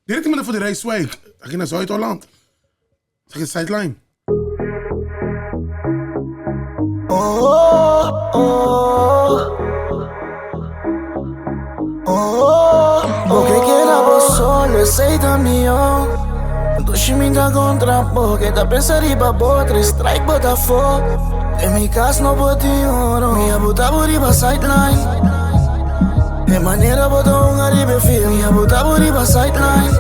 Directamente for di Rijswijk, aki na Zuid-Holland. Esaki es Sideline. Bo ke keda bo solo, esei ta mihó. Dushi mi ta kontra bo, ke ta pensa riba bo, tres strike bo ta fo. Den mi kas no por tin oro, mi a buta bo riba sideline. E manera bo ta hunga riba e field, mi a buta bo riba sideline.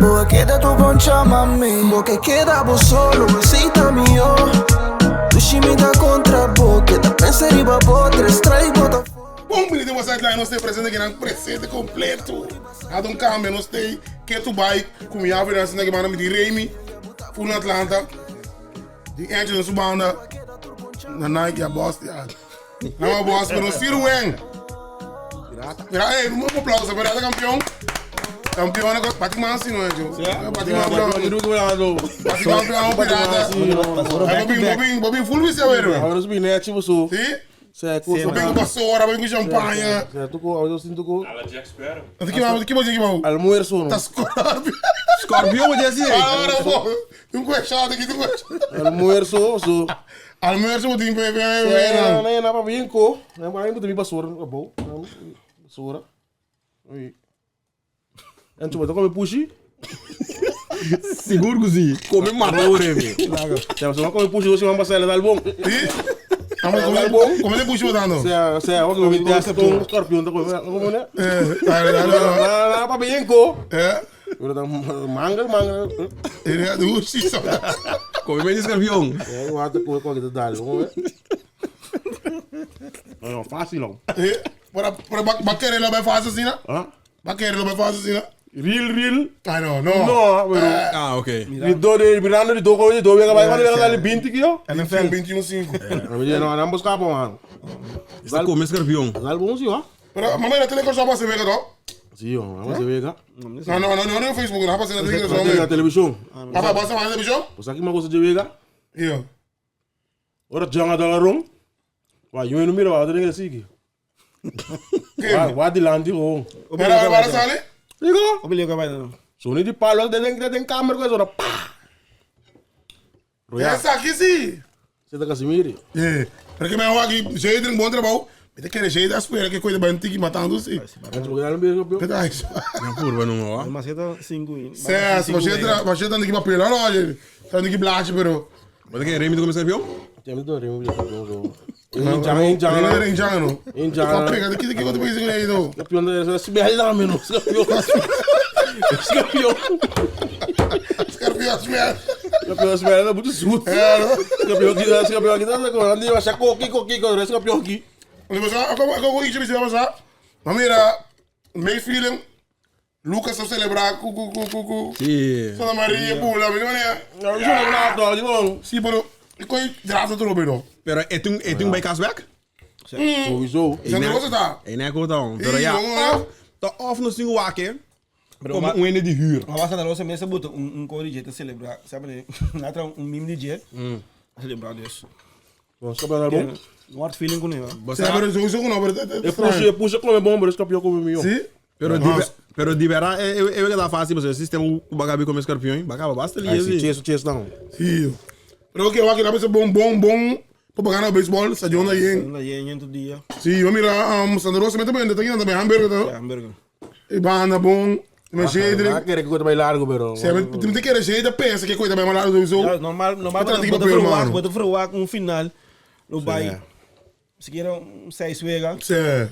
Bo a keda tu bon chama mi. Bo ke keda bo solo, esei ta mihó. Dushi mi ta kontra bo, keda pensa riba bo, tres strike bo ta fo. Bon bini den website lai nos te presente kinan presente completo. Nada un cambio nos te ketu bai ku mi yavi nan sina ki banda mi di Remy full na Atlanta. Di Angel na su banda na Nike ya boss ya. Na boss pero Sir Wen. Mira, hey, un aplauso para campeón. Campeón, pati man si no hecho. Pati man Pati campeón pirata. Bobin, bobin, bobin full visi awer. Ahora es bine chivo su. Sí? Se ku. Bobin ku basora, bobin ku champaña. Se tu ku, ahora sinto ku. Ala Jack Sparrow. Ki ba, ki ba, ki ba. Almuerzo no. Ta Scorpio. Scorpio mo desi. Ahora bo. Un question, ki tu question. Almuerzo so. Almuerzo bo tin pe pe pe. Na na pa bien ko. Na pa bien mi basura bo. Basura. Oi. En tu come pushi? Sigur ku si. Come mata ore mi. Se se come pushi, se van pasar el álbum. Sí. Come come de pushi botando. Sea, sea, o que me testa un escorpión, come come ne. Eh, dale, dale. Na pa bien ko. Eh. Pero ta manga manga. Era du si so. Come medio escorpión. Eh, guarda come come te dale, come. No, fácil no. Eh, para para ba querer lo bij fácil sina? Ah? Ba querer lo bij fácil sina? Real, real. Ah, no, no. No, pero Ah, ok. Di do de mirando di do ko di do wega bai cuando wega dali 20 kio. NFL 21 5. No me no nan busca pa man. Está come escorpión. Dal bom si wa. Pero mamá era tele cosa pasa vega to. Si yo, vamos a wega. No, no, no, no, no Facebook, no pasa na tele cosa. Na televisión. Papa, pasa na televisión? Pues aquí me gusta de wega. Yo. Ora janga dalaron. Wa yo no mira wa de ngi sigi. Wa wa dilanti gewoon. Pero para sale? Digo. Op je bij dan. Zo niet die palo de den den kamer ko zo na pa. Roya. Essa aqui sim. Zit Casimiri. Eh, pero que me hago aqui, jeito um bom trabalho. Me te quer jeito, espera que coisa bem tiki matando sim. Antes porque era um Que tá isso? Na curva não, ó. Maar zit er cinco in. Cê, se você entra, você tá aqui papel, não, tá aqui blache, pero. Mas que Remy come escorpião? Tem muito remo de zo. In janga in janga. In janga no. In janga. Pega, que que eu tô pensando aí, não. Campeão da SBL lá menos. Campeão. Campeão. Escorpião, escorpião. Campeão SBL é muito zoet. É, não. Campeão aqui, campeão aqui, tá com andi vai coqui coqui coqui, campeão aqui. Mas ako ako ichi bisa basa. Maar mira, mijn feeling Lucas a celebrar cu cu cu cu cu. Sí. Santa Maria, pula, mi manera. Nou, zo nou nou, gewoon. Sí, pero ik kon je draad het erop, no. Pero é um é um bij Kaswek? Sowieso. Santa Rosa tá. É né ko dan. Pero ja, Jongen. of of no singo wake. Como um ene de huur. Maar was dat roze mensen moeten een een DJ te celebrar. Ze hebben een een meme DJ. Celebrar dus. Bom, campeão bom. Wat feeling kon je? Ze hebben sowieso genomen. maar E puxa, e puxa come bom, mas campeão come mio. Sí? Pero di pero di vera eu eu que da fácil, mas o sistema o bagabi come escorpião, bagaba basta ali. Ai, si chase, chase não. Sí. Pero oké, wacht, dat is een bon, bon, bon. Propaganda baseball, stadion daarheen. Na je je tot dia. Sí, we mira, Santa Rosa met de bende, dat je bij hamburger Ja, toch? hamburger. Ik ben aan bon, met Ah, Jedrik. quer que eu também largo, pero. Ze hebben het een keer Jedrik pensa que coisa bij maar sowieso. Ja, normaal normaal Wat had ik wat op verwacht, man? wat verwacht een final. Waarbij ze een zes wegen. Ze.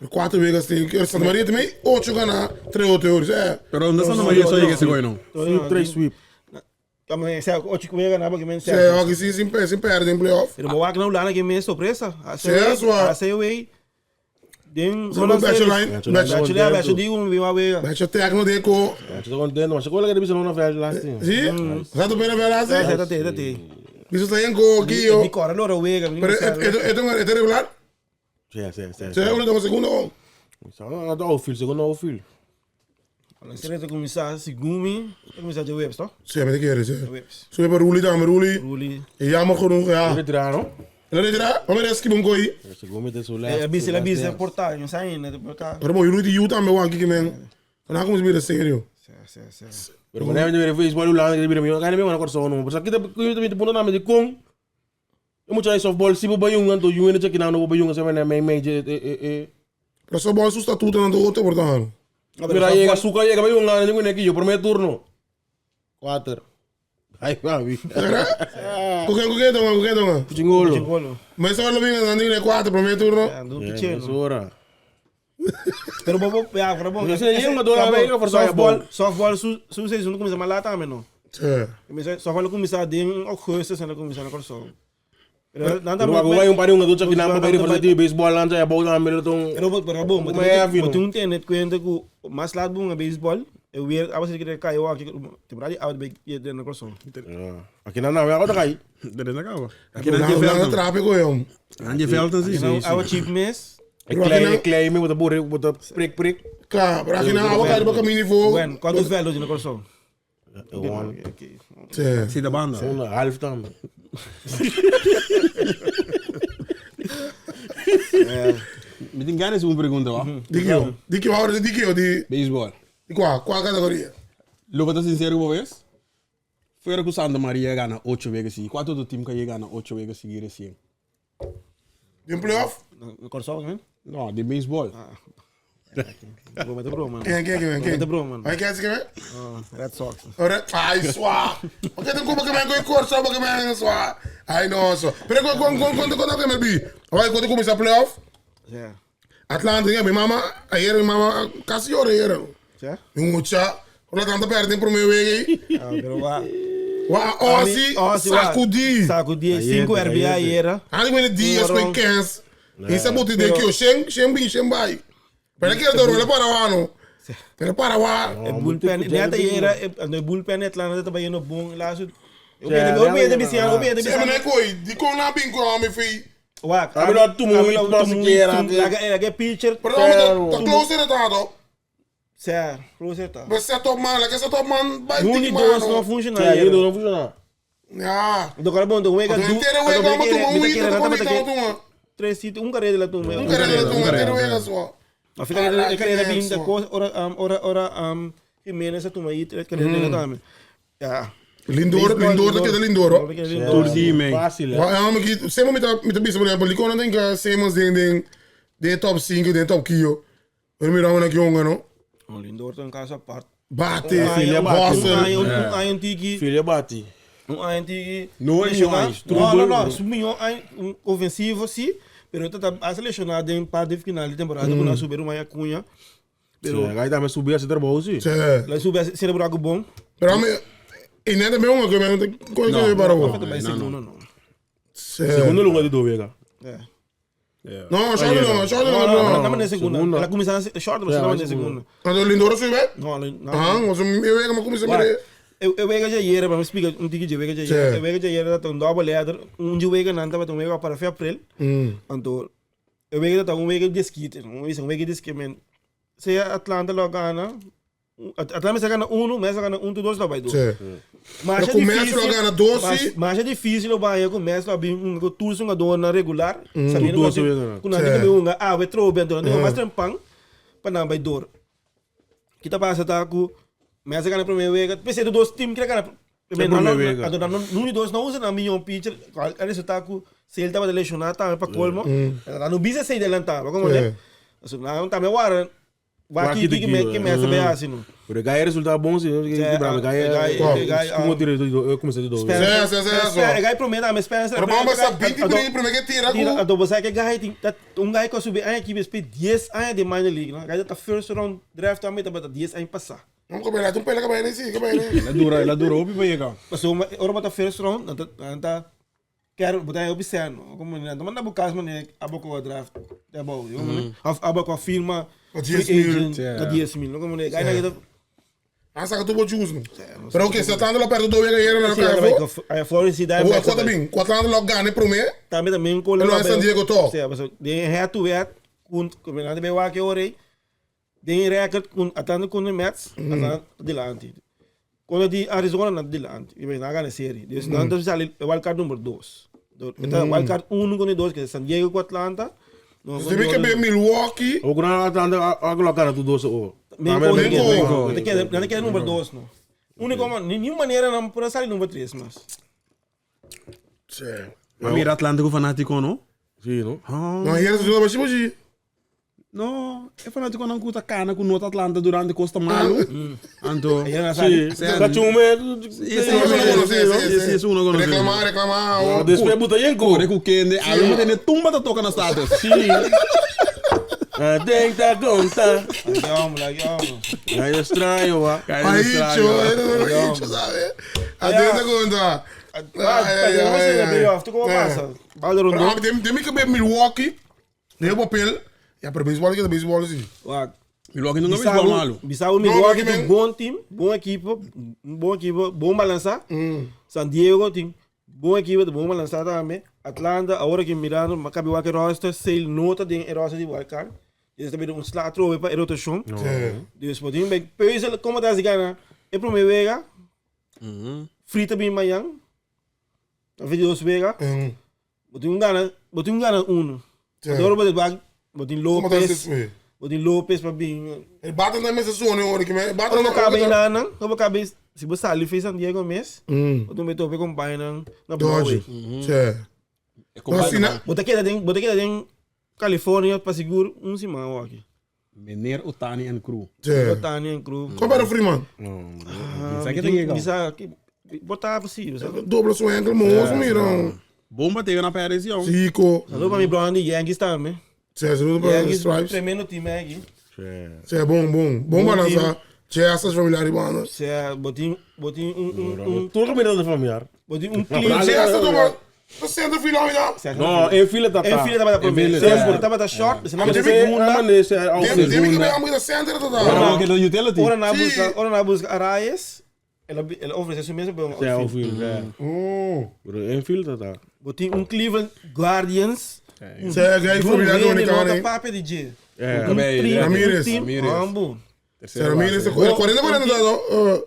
Quatro vezes tem que Santa Maria também, oito ganhar, três oito euros, é. Pero não Santa Maria só chega esse goi não. Sweep, três sweep. Kan men zeggen, ocho wegen, nou ik men Ze, zeggen. ook sim, sim, sim, perde em playoff. Pero boak nou lana que men surpresa. Sim, sua. ACW. Den Zo beste line, beste Bachelor, bachelor die um wie wegen. Beste tecno de co. Estou contente, mas qual é que deve ser na velha lá assim? Sim? Zato bem na velha Ja, assim? dat dat dat. Isso tá em co aqui, ó. Die corre loro wegen. Pero é é é regular? Sim, sim, sim. Ze uno de segundo. Só no outfield, segundo outfield. Será que começar segumi, começar de webs, toch? Sim, mas que sim. Webs. Zo hebben Roelie daar, Roelie. Roelie. Jammer genoeg, ja. Retirar, não? En dan is er, maar is kibon koi. Segundo me Eh, bisa la bisa portar, não sai, né, portar. Maar mooi, Roelie die Utah met wankie men. Nan a kuminsá bira serio. Si, si, si. Pero manera mi ta mira beisbòl Hulanda ki ta bira mihó, kende mi wana Kòrsou no. Pasobra kita ku mi ta puntra nan mi di kon e mucha di sòftbòl si bo bai hunga anto yu hende chakinan no bo bai hunga esei manera mei mei dje e. Pero sòftbòl su statutonan ta otro por ta. Mira yega suka yega bai hunga nan di ku promé turno. Kuater. Ai papi. Ku ken ku ken ta hunga ku ken ta hunga? Kuchingolo. Kuchingolo. Ma esa ora lo bin nan di ku kuater promé turno. Ya, do pichero. Esa ora. Pero bo bo ya, pero bo. Yo sé, yo no dora vez, por softball, softball su su seizoen comienza más laat también, no? Sí. Comienza softball comienza den augustus en comienza na Kòrsou. Pero nan Pero wak un par de hungador chaki nan pa bai reforsa team baseball nan ya bou tambe lo ton. Pero bo pero bo, Kuma e bo tin un tene cuenta ku mas laat bo hunga baseball, e weer aba se kere kai wak temporada di out bay den na Kòrsou. Aki nan nan wak ta kai. Dere na kaba. Aki nan nan tráfico jong. Nan je veld si. Awa cheap mes. E klei, e klei mi bo ta bore, bo ta prik prik. Ka, pero aki nan awa kai riba kaminda fo. Bueno, kuantu veld lo tin na Kòrsou? One. Sí. Sí, de banda. Un half tambe. Mi tin ganas un pregunta, wa. Di kio? Di kio? Ahora di kio? Di Baseball. di kua? Kua kategoria? Lo bo ta sincero ku bo bes? Fuera ku Santa Maria gana ocho wega sigui. Kua otro team ka yega gana ocho wega sigui resien? Den playoff? Na Kòrsou tambe? No, den baseball. Broma ta broma. Ken, ken, ken, ken? Ta broma. Ay, ken, ken? Red Sox. Red, ay, swa. Oké, dan kom ik men koi Kòrsou, bakje men swa. Ay, no, so. Pero kon, kon, kon, kon, kon, kon, MLB? Ay, kon kuminsa playoff? Ja. Atlanta, ja, mi mama, ayer mi mama kasi yora ayer. Ja? Mi mucha, ora Atlanta perde in prome wega. Ah, pero wa. Wa Ozzy, sacudi. Sacudi, 5 RBI ayer. Ani wene dias koi kens. Isa buti de kio, shen, shen bin, shen bai. Pero kier doro, le para wa no. Pero para wa. E bullpen, net ayer, e bullpen Atlanta ta bayendo bon laatste. Eu bem de bisian, eu bem de Se bisian. mene koi, di kon na bin ko ami fi. Wak, Ami lo tumu wit mas siquiera. Laga, laga pitcher. Pero ta closer ta to. Sa, closer ta. But set up man, like set up man by Uni dik dos man. no funciona. Ja, jullie doen funciona. Ja. Do cara bom, do wega Do du. entero wega mo tuma un wega mo tuma. Tres sit, un carrera la tuma. Un carrera la tuma, entero wega so. A fica e carrera bem da coisa, ora ora ora Jimenez a tuma aí, tres carrera também. Ja. Lindor, Lindor ta keda Lindor. hoor. Tur di man. Fácil, hè? Wa ja, maar ki Simon met met bisa por ejemplo, Licona denk ik Simons den den den top 5, den top kio. Pero mira na ki jongen no. Oh, Lindor ta un caso apart. Bate, Filia bate. Boston. Un año tiki. Filia bate. Un año tiki. No es un año. No, no, no. Su mihor año un ofensivo sí, pero ta a seleccionado den par de final de temporada con a subir uma Acuña. Pero Pero aí também subir esse trabalho, sim. Sí. la sube a ser buraco bom. Pero a e net me jongen, que me kon que para No, wo. vai segundo não. Sí. Segundo lugar de Dovega. É. No, sorry no, sorry No, no. no, No, no, na segunda. Segunda. Ela começa a short, mas Ja, não vai na segunda. No, Lindor sube. No, não. Ah, mas eu wega maar kom Waar? eens Eu eu wega já era, mas explica um tique de wega já era. Sim. Eu wega já era tá um double header, um de wega não tava um wega para fe april. Então, eu wega tá um wega de skit, um um wega de skit, man. Se Atlanta lo gana, Atlanta se gana 1, mas gana 1, 2 lá vai dois. Sí. Mas Pero começa lo gana 12. Mas é difícil o Bahia começa a abrir um turso um dona regular, sabendo Doze que wega. quando a gente um ah, we trobe então, não mais trempang para não vai dor. Que tá passa tá com mas gana primeiro wega, pensei do dois time que gana primeiro wega. A dona não dois não usa na minha pitcher, a resultado com se ele tava lesionado tá para colmo. Ela não bisa sei adelantar, como né? Assim, não tá me war. Vai Vai aqui aqui que daqui, me que me essa bem assim. não. Pero ganha resultado bom, sim. É, Ganha. ah, Como direito, eu comecei de Dovega. Sim, sim, sim, sim. Gai promete, mas espera, Pero vamos a 20 minutos primeiro que tira Tira, com. a do você que gai tem um gai que subir a equipe SP 10 anos de minor league, né? Gai tá first round draft também tá 10 anos passar. Vamos comer lá, um pela que sim, que vai. Ela dura, ela dura opi pa chegar. Passou uma ora bota first round, tá quero botar eu observo, como né? Não manda bucas mané, aboco draft, tá bom, eu né? Aboco firma A 10 mil. tá 10 mil, como né? Gai na Ah, saca tu bote uso. Pero ok, se Atlanta lo perde dois wega hier na cara. A Florence dá O quota bem, o Atlanta lo ganha primeiro. Também também com Lo San Diego to. Sim, mas de head to head com com nada bem wa que ore. De record com Atlanta com o Mets, Atlanta delante. Quando de Arizona na delante, e na ganha série. Dus dan dus sale wild card número 2. Então wild card 1 com 2 que é San Diego com Atlanta. Você vê que bem Milwaukee. Ou quando Atlanta a colocar tu doce, oh. Menko, Menko. Nan ta keda, nan ta keda number 2 no. Único, ni manera nan por a sali number 3 mas. Sí. Maar mira Atlántico fanático, no? Sí, no? Ah. No, hier is het wel bashi. No, e fanático nan ku ta kana ku nota Atlanta durante Costa Malu. Anto. Ayer na sali. Sí. Cachume. Sí, sí, sí, sí, uno conoce. Reclamar, reclamar. oh. Después buta yenko. Kore ku kende, ayo mo tene tumba ta toka na status. Sí. Atenta conta. Aquí vamos, aquí vamos. Ay, extraño, va. Paicho, paicho, sabe? Atenta conta. Ah, pero no sé, playoff, ¿tú cómo pasa? Va de rondón. Demi que bij Milwaukee, heel papel. Ja, pero baseball que baseball sí. Wak. Milwaukee nunca baseball malo. Bissau, Milwaukee No, tem bom time, bom equipo, bom equipo, bom balançar. San Diego tem bom equipo, bom balançar também. Atlanta, agora que mirando, Maccabi Walker roster, Sale nota de roster de wildcard. Dus também um slaat trowe para rotação. Dus podemos bem peuzel como tá se ganha. E pro Vega. Frita bem manhã. A vídeo Vega. Botin gana, botin gana uno. Adoro botin bag, botin Como tá Lopes. se Botin Lopes para bem. El bate na mesa sone hoor ik me. Bate Ora na no cabe na nang, no cabe se você ali fez San Diego mês. Botin me tope companhia na Dodge. Broadway. Tse. No, sina. Bota queda den, bota queda den Califórnia para seguro um simão aqui. Meneer Otani en crew. Tse. Botani em crew. Kom bij de Freeman. Sabe que tem que Bisa botar possível, sabe? Dobla sua enkel, moço, mira. Bomba teve na Paris, joh. Zico. Saludo para mi brother de Yankees também. Tse, saludo para Yankees Stripes. tremendo time aqui. Tse, bom, bom. Bom Bom balança. Tse, essas familiares banas. Se botin botin um um Tu não combina de familiar. botin um clean. Tse, essa toma. Você senta filho, homem, No, em fila tá. Em fila tava da primeira. fila, Tava da short, se não Mas da teve- segunda. Tem tem que ver a mulher center tá. Ora, que utility. Ora na Sim. busca, ora na busca Arraes. Ela ela ofereceu mesmo para É, o filho, é. Oh. Em fila tá. Botin um Cleveland Guardians. Tse, gai familiar Dominicano. dominicano. Pape DJ. É. Um Bem, Ramírez. Ramírez. Ambo. Tse, Ramirez. 40 40 tá.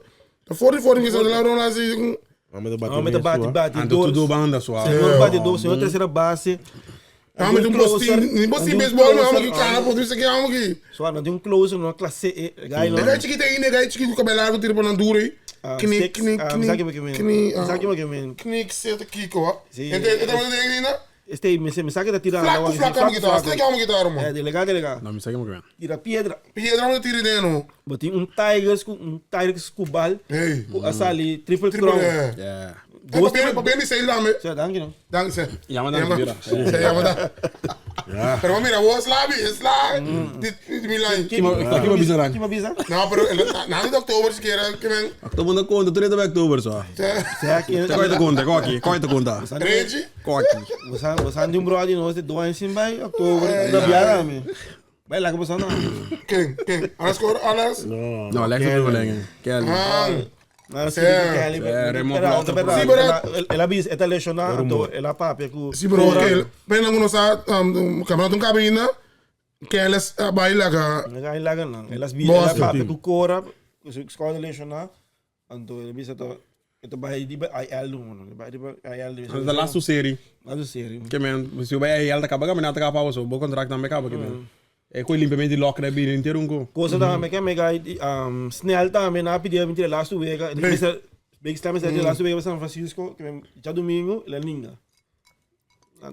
40 40 que são lá lá assim. Vamos bater. Não, bate, bate, Ando tudo banda sua. Senhor batedor, senhor terceira base. Ah, mas um postinho, nem postinho baseball, não, que cara, pô, isso aqui é algo que. Só não tem um closer na classe E. Gai não. Gai chiquito aí, né? Gai chiquito com cabelo largo, tira pra dura aí. Kni, kni, kni. Sabe que men. Kni, que seta Kiko, ó. Sim. Então, então, ainda. Este me me saca da tirada. Flaco, flaco, amo guitarra. Você que amo guitarra, É, mano. delegado, delegado. Não, me segue muito bem. Tira pedra. Piedra, onde tira ideia, não. Botei um Tigers com um Tigers Cubal. Ei. Com a sali triple Triple, crown. é. Yeah. É, papel, papel, nem sei lá, me. Só danke não. Dank ze. Ja, maar dank je. Ze, ja, maar dank. Pero mira, vos slabi, sla. Dit, dit, Milan. Aqui uma bizarra. Que uma bizarra. Nou, pero, na de oktober, se queira, que men. Oktober na conta, 30 de oktober zo. Será que Koi te conta, koki, koi te conta. Reggie. Koki. Você você anda um brother nós de dois em vai oktober. Da biara me. Vai lá que você não. Quem? Quem? Alles score, alles. No. No, Alex is verlengen. Kelly. Ah. Não, Sim. Raymond Blauter. Sim, pero- Ela bis, ela lesionada, ela papia com. Sim, pero ok. Pena que não sabe, campeonato cabina, que elas baila ka. Nagain lagan lang. Elas bi, Boss. ela papia com cora, escola lesionada. Então ela bis ito ito ba di ba IL no, di ba di ba IL Dat is de laatste serie. Laatste serie. Que men, se bij hij acaba, que men acaba zo, bo contract dan acaba que men. Ik gooi limpe met die locker bij in terungo. Coisa também que mega snel também na pedir mentira last week. Big Slam is last week San Francisco, que já domingo, ela ninga.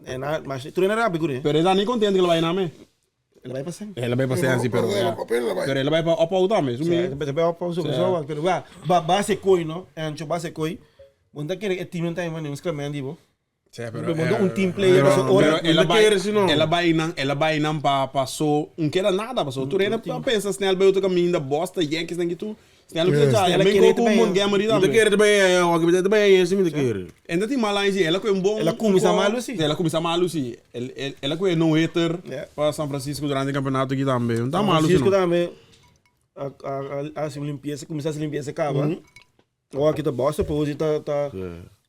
En na, mas tu não era rápido, né? Pero hij is niet content que vai na me. Ela vai passar. Ela vai passar assim, pero. Papel, Pero ela vai para op também, zo Sim, me. vai para o so pero ba ba base coi, no? En cho base coi. Bunda quer é time time mano, uns clamando, tipo. Pero Bunda um team player, so Pero ora. ela vai, quer, se não. ela vai não, ela vai não pa passou, não quer nada, passou. Tu rena pensa snel bij outro caminho da bosta, Yankees nem que tu. Snel op já, ela Ela bem quer com também, Montgomery Não também. quer também, é, também é esse me quer. En dat die malijn zie, ela com um bom. Ela começa malo, sim. Ela começa malo sim. Ela ela com no hitter Yeah. para São Francisco durante o campeonato aqui também. Não tá malo Francisco sim. também a a a a limpeza, começar a limpeza acaba. Ou aqui tá bosta, pô, hoje tá tá.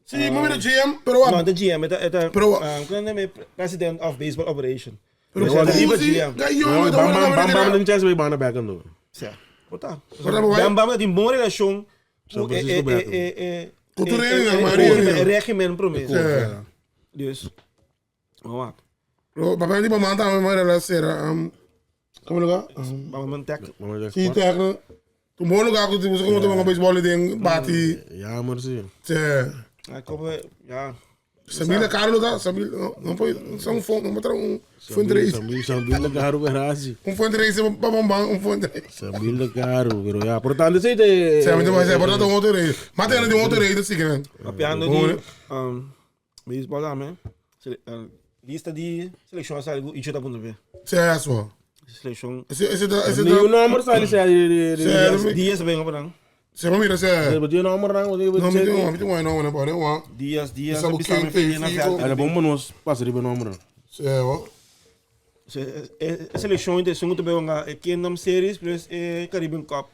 Sim, mas mira GM, pero Não, da GM, é é Pero- um, President of Baseball Operation. Pero Pero Uzi, GM. ganhou, Bam bam bam bam não tinha esse banda back no. Certo. Botar. Bota, vai. Bam Bam tem boa relação São com Francisco Beto. Com o treino, né, Maria? Régimen promessa. É. Dus. Vamos lá. Papai di mamãe também, mas ela será. Como lugar? Mama Tech. Sí, Tech. Un bon lugar ku bo como toma baseball den bati. Jammer sí. Sí. Ah, como, ja. Samir Carlo da, Samir, no, no puede, son fond, no puede un fundraiser. Samir, Samir de Caro, verás. Un fundraiser pa bomba, un fundraiser. Samir de Caro, pero ya, por tanto, sí, te... Sí, a mí te voy a decir, por tanto, un otro rey. Mate de un otro rey, sí, que Papiando di baseball tambe. Lista di seleccion a sali ku Icho ta punto be. Sí, eso. Seleccion. Ese, ese, ese, Ni un nombre sali sea di di di. Sí. Dias ta benga pa nan. Se va mira, se. Pero tiene nombre nan, No, mi tengo, mi tengo un nombre, pero no, Dias, Dias. Sabe Bisa quem mi fendi na tem veld. Era bom nos passa riba nombre. Sí, va. E seleccion de sungu ta benga e Kingdom Series plus e Caribbean Cup.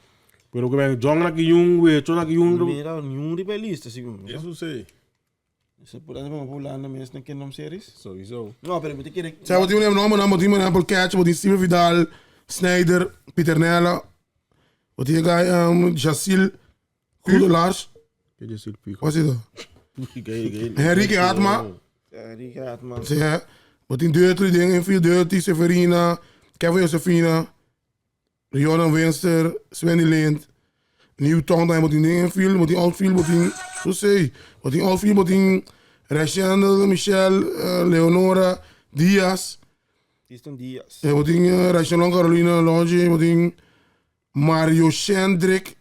Pero que ben John na ki yung we, John na ki yung. Mira, ni un riba e lista, sigur. Eso sí. Se por ahí vamos Holanda mes na Kingdom Series. Sowieso. No, pero mi te quiere. Se wat die nombre, naam, wat die man Catch, wat die Steven Vidal, Snyder, Pieter Nella, wat die guy, Jacil, Goede Lars, Que je ziet pico. wat is dat? Henrique Hartma. Ja, die gaat man. Ze, wat die Dirty ding, Infield Dirty, Severina, Kevin Josefina, Jordan Winster, Svenny Lind, Nieuw Tondheim, wat die ding infield, wat die outfield, wat die, zo zeg, wat die outfield, wat die Rachandel, Michel, Leonora, Diaz, Easton Diaz. wat die Rachelon Carolina Longe, wat die Mario Shendrick.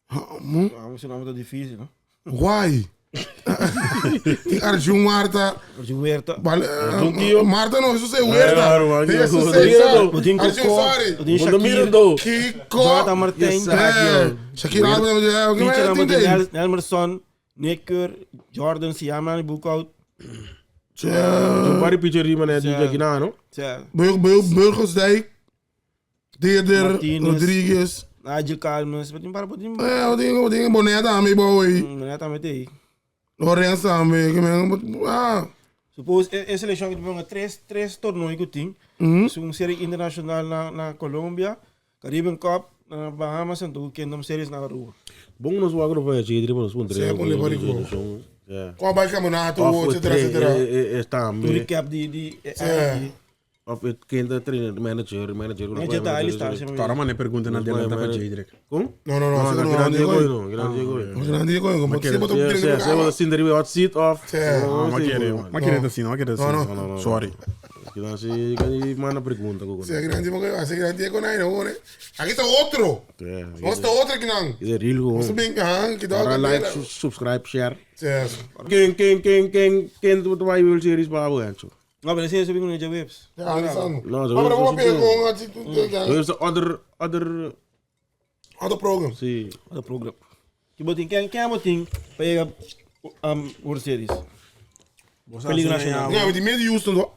Ah, maar zijn naam is difícil, no? Why? Die Arjun Marta. Arjun Huerta. Marta no, eso se Huerta. Claro, Eso se Odin Arjun, Koko, sorry. Odin Quando Shakir, Mirando. Kiko. Jonathan Martijn, Shakira, Peter Martin, Elmerson, Nick Keur, Jordan Siama, Boekhout. Pari pitcher riba né, di Jackie no. Tja, Burgersdijk. Deerder, Martinez. Rodriguez. Nigel Calmes, wat een paar wat een. Wat dingen, Bonet aan me, boy. Net aan met die. Lorenz aan me. Ah. Suppose e seleção que tem três torneios que tem. Mhm. Uma série internacional na Colômbia, Caribbean Cup, na Bahamas en toen Kingdom Series na Aruba. Bom nos wagro vai che riba nos punto. Sì, con le pari Ja. Qual vai campeonato, Of eccetera, eccetera. Está Toen recap die Sì. Of het kind de trainer, manager, manager. Manager daar is daar. Tara man pergunta na dela pa Jadrick. Com? No, no, no, No, no, grande no, coisa, no, no, grande coisa. no, grande coisa, como se botou Sì, sì, se vuole sindere hot seat off. Sì. Ah, ma chiede, ma chiede sì, no, chiede sì. No, no. Sorry. Che si manda pergunta con. Se grande porque se grande con ahí, no, Aquí está otro. No está otro que não. Is real Você go. bem, ah, que dá Like, subscribe, share. Sì. Quem tu vai World Series para o gancho? No, pero ese es un de Waves. Ja, Alessandro. No, Maar we proberen gewoon Waves de other other program. Sì. Other program. Que botin quem botin para chegar World Series. Liga Nacional. Ja, met die midden Houston toch?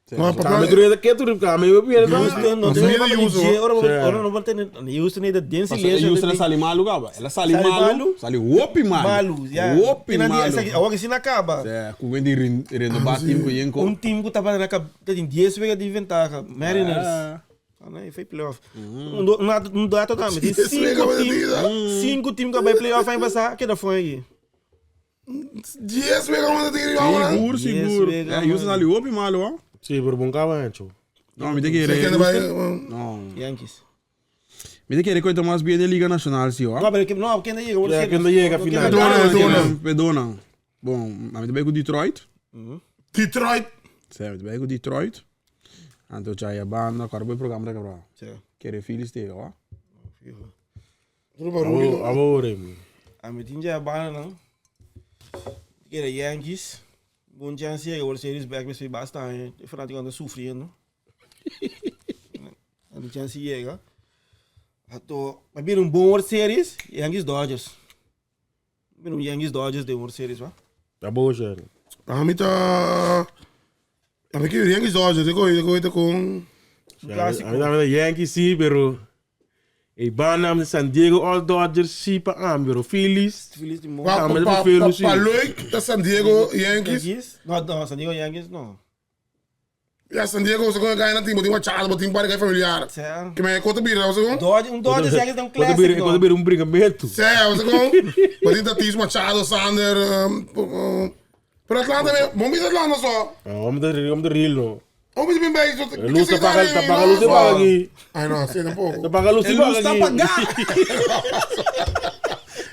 Maar Kame papa, tu reda que tu kame eu pierde. Houston não tem Midden Houston. Ora não vai ter Houston é da dense Houston ela sali malu gaba. Ela sali Sali malu. malu. Sali wopi malu. Malu, ja. Wopi malu. Agora que se não acaba. É, com o renovar time com o Yenko. Time que estava na tem 10 vezes de vantagem. Mariners. Ah, não, foi playoff. Um dado também. Tem Dez cinco vezes de times. Cinco times que vai playoff vai passar. Que da foi aqui. 10 weken om dat hier al. Seguro, seguro. Yes, É, Houston sali wopi malu, ó. Sì, per bom cavancho. Não, me tem que Você ir. vai Não. Yankees. Me tem que ir com mais bem da Liga Nacional, sim, ó. Não, pero que não, quem chega, Ja, quem chega final. Perdona, perdona. Perdona. Bom, mas me com Detroit. Detroit. Certo, bem com Detroit. Então já é banda, agora vou programa da cabra. Sim. Querer filhos dele, ó. Amore. A mim tinha a banda não. Que era Yankees. Bom chance chega, World Series back, mas foi bastante. O fanático anda sofrendo. A mim chance chega. Ato, mas vira um bom World Series, Yankees Dodgers. Vira um Yankees Dodgers de World Series, va? Tá bom, gente. A mim tá. A mim que Yankees Dodgers, eu eu com. Clássico. A mim também Yankees sim, pero E Banam, San Diego, All Dodgers, sim, pa am, pero Phillies. Phillies de Pa, Ah, mas pa, eu prefiro, pa, sim. pa leuk, dat San Diego Yankees. Yankees? No, no, San Diego Yankees, no. Ja, San Diego, ze kunnen gaan naar team, want Charles, want team park familiar. Certo. Que me conta bira, você com? Dodgers, um Dodgers Yankees é um Quando clássico. quando vira um brigamento. Sé, você com? Want dat is Machado, Sander, pero Atlanta, bom is Atlanta só. Ah, vamos de real, no. Oh, mi bin bij zo. Luz ta paga, ta paga luz te paga aqui. Ai no, sí tampoco. Ta paga luz te E paga luz ta aqui. pagá.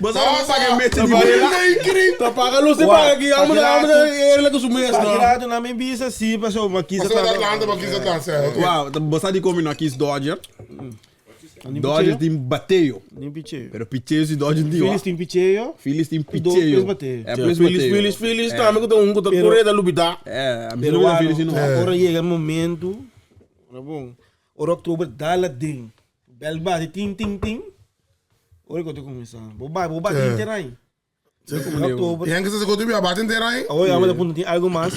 Bo sa paga mete di bela. Ta paga luz te paga aqui. Vamos vamos ele com su mes, no. Pakirato na mi bisa si paso makisa Pasó Atlanta, pa kisa Atlanta. Okay. Wow, bo sa di komi no akis Dodger. Dodger tin bateo. Ni picheo. Pero picheo si Dodger tin. Phillies tin picheo. Phillies tin Plus picheo. bateo. É, plus Phillies, bateo. Phillies, Phillies, também que tem um que tá correndo a lubida. É, a Pero mim não ano, Phillies não. agora chega o momento. Ora bom. Ora outubro dá ding. Bel bate ting ting ting. Ora que eu tô começando. Vou ba, vou bater inteiro aí. Outubro. Yankees se contribuiu a bater inteira aí. Agora eu vou tem algo mais.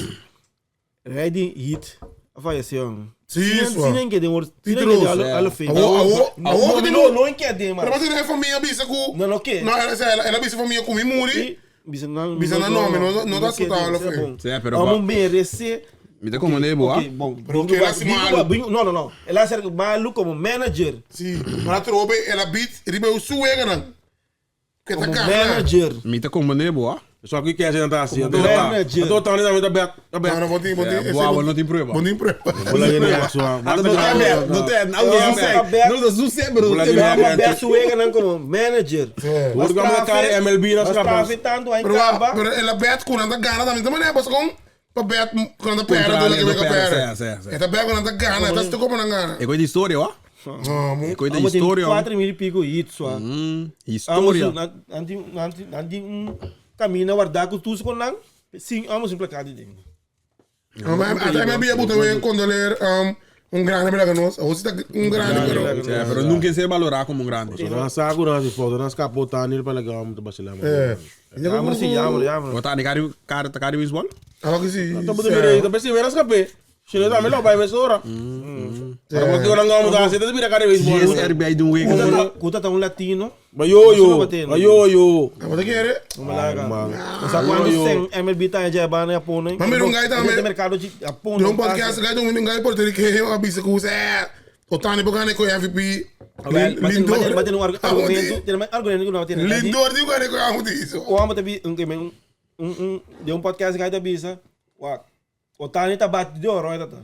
Ready hit. Vai assim, ó. Sí, isso. Se nem que tem Títulos. Alo feio. Awo, awo, awo, que Não, não que tem, Pero mas. mas é família bisa ku. Não, não que. Não, ela ela ela bisa família com mi muri. Bisa não. Bisa não nome, não não dá escutar ela feio. Sí, pero Vamos merecer. Me tá como nebo, Ok, bom. Pero que ela se malo. Não, não, não. Ela é malo como manager. Sí, mas trobe ela beat ribe o suega não. Que tá Como cara. manager. Me tá como nebo, ah. Só que quer sentar assim. Como manager. Eu tô também tá aberto, Não, aberto. não, vou ter, vou ter. Boa, não tem prova. Vou ter prova. Ah, não tem aberto, não tem, não tem, não tem, não Bola tem, de não merda. Aberto suega não como manager. Vou jogar uma cara MLB nas capas. tanto aí Pero, acaba. pero ela bet com nada gana também também é, mas com pa bet com nada pera, do que Contra, pera. sí, sí, sí. Esta bet com nada gana, tá se como não gana. É coisa de história, ó. Não, É coisa de história, ó. 4 mil e pico hits só. História. Anti anti anti um caminho guardar com tudo com não. Sim, vamos implicar de dentro. Mas até MLB é também condoler um grande para nós. Ou se tá um grande, pero É, pero nunca se valorar como um grande. Não saco não, se foda, não escapou tá nele para legal muito vacilar. É. Vamos sim, vamos, vamos. Botar de cara, cara, tá cara de beisebol? Ah, que sim. Tá botando direito, tá pensando em escapar. Se não tá melhor vai mais hora. Para que não vamos dar, você tá vira cara de Yes, beisebol. RBI de um week. Kuta tá um latino. Mas yo yo, mas yo yo. Mas que era? Vamos lá, cara. Mas quando sem MLB tá já ba na Japão, né? Mas mira um guy também. mercado de Japão. Tem um podcast, guy, um guy porto-riquenho, a bisa que é. O Tani Bogane com MVP. Lindor. Mas tem um argumento, tem um argumento que não tem. Lindor di gane com a isso. O amo tabi um um um de um podcast que tá bisa. Wa. O Tani tá bate de ouro, tá.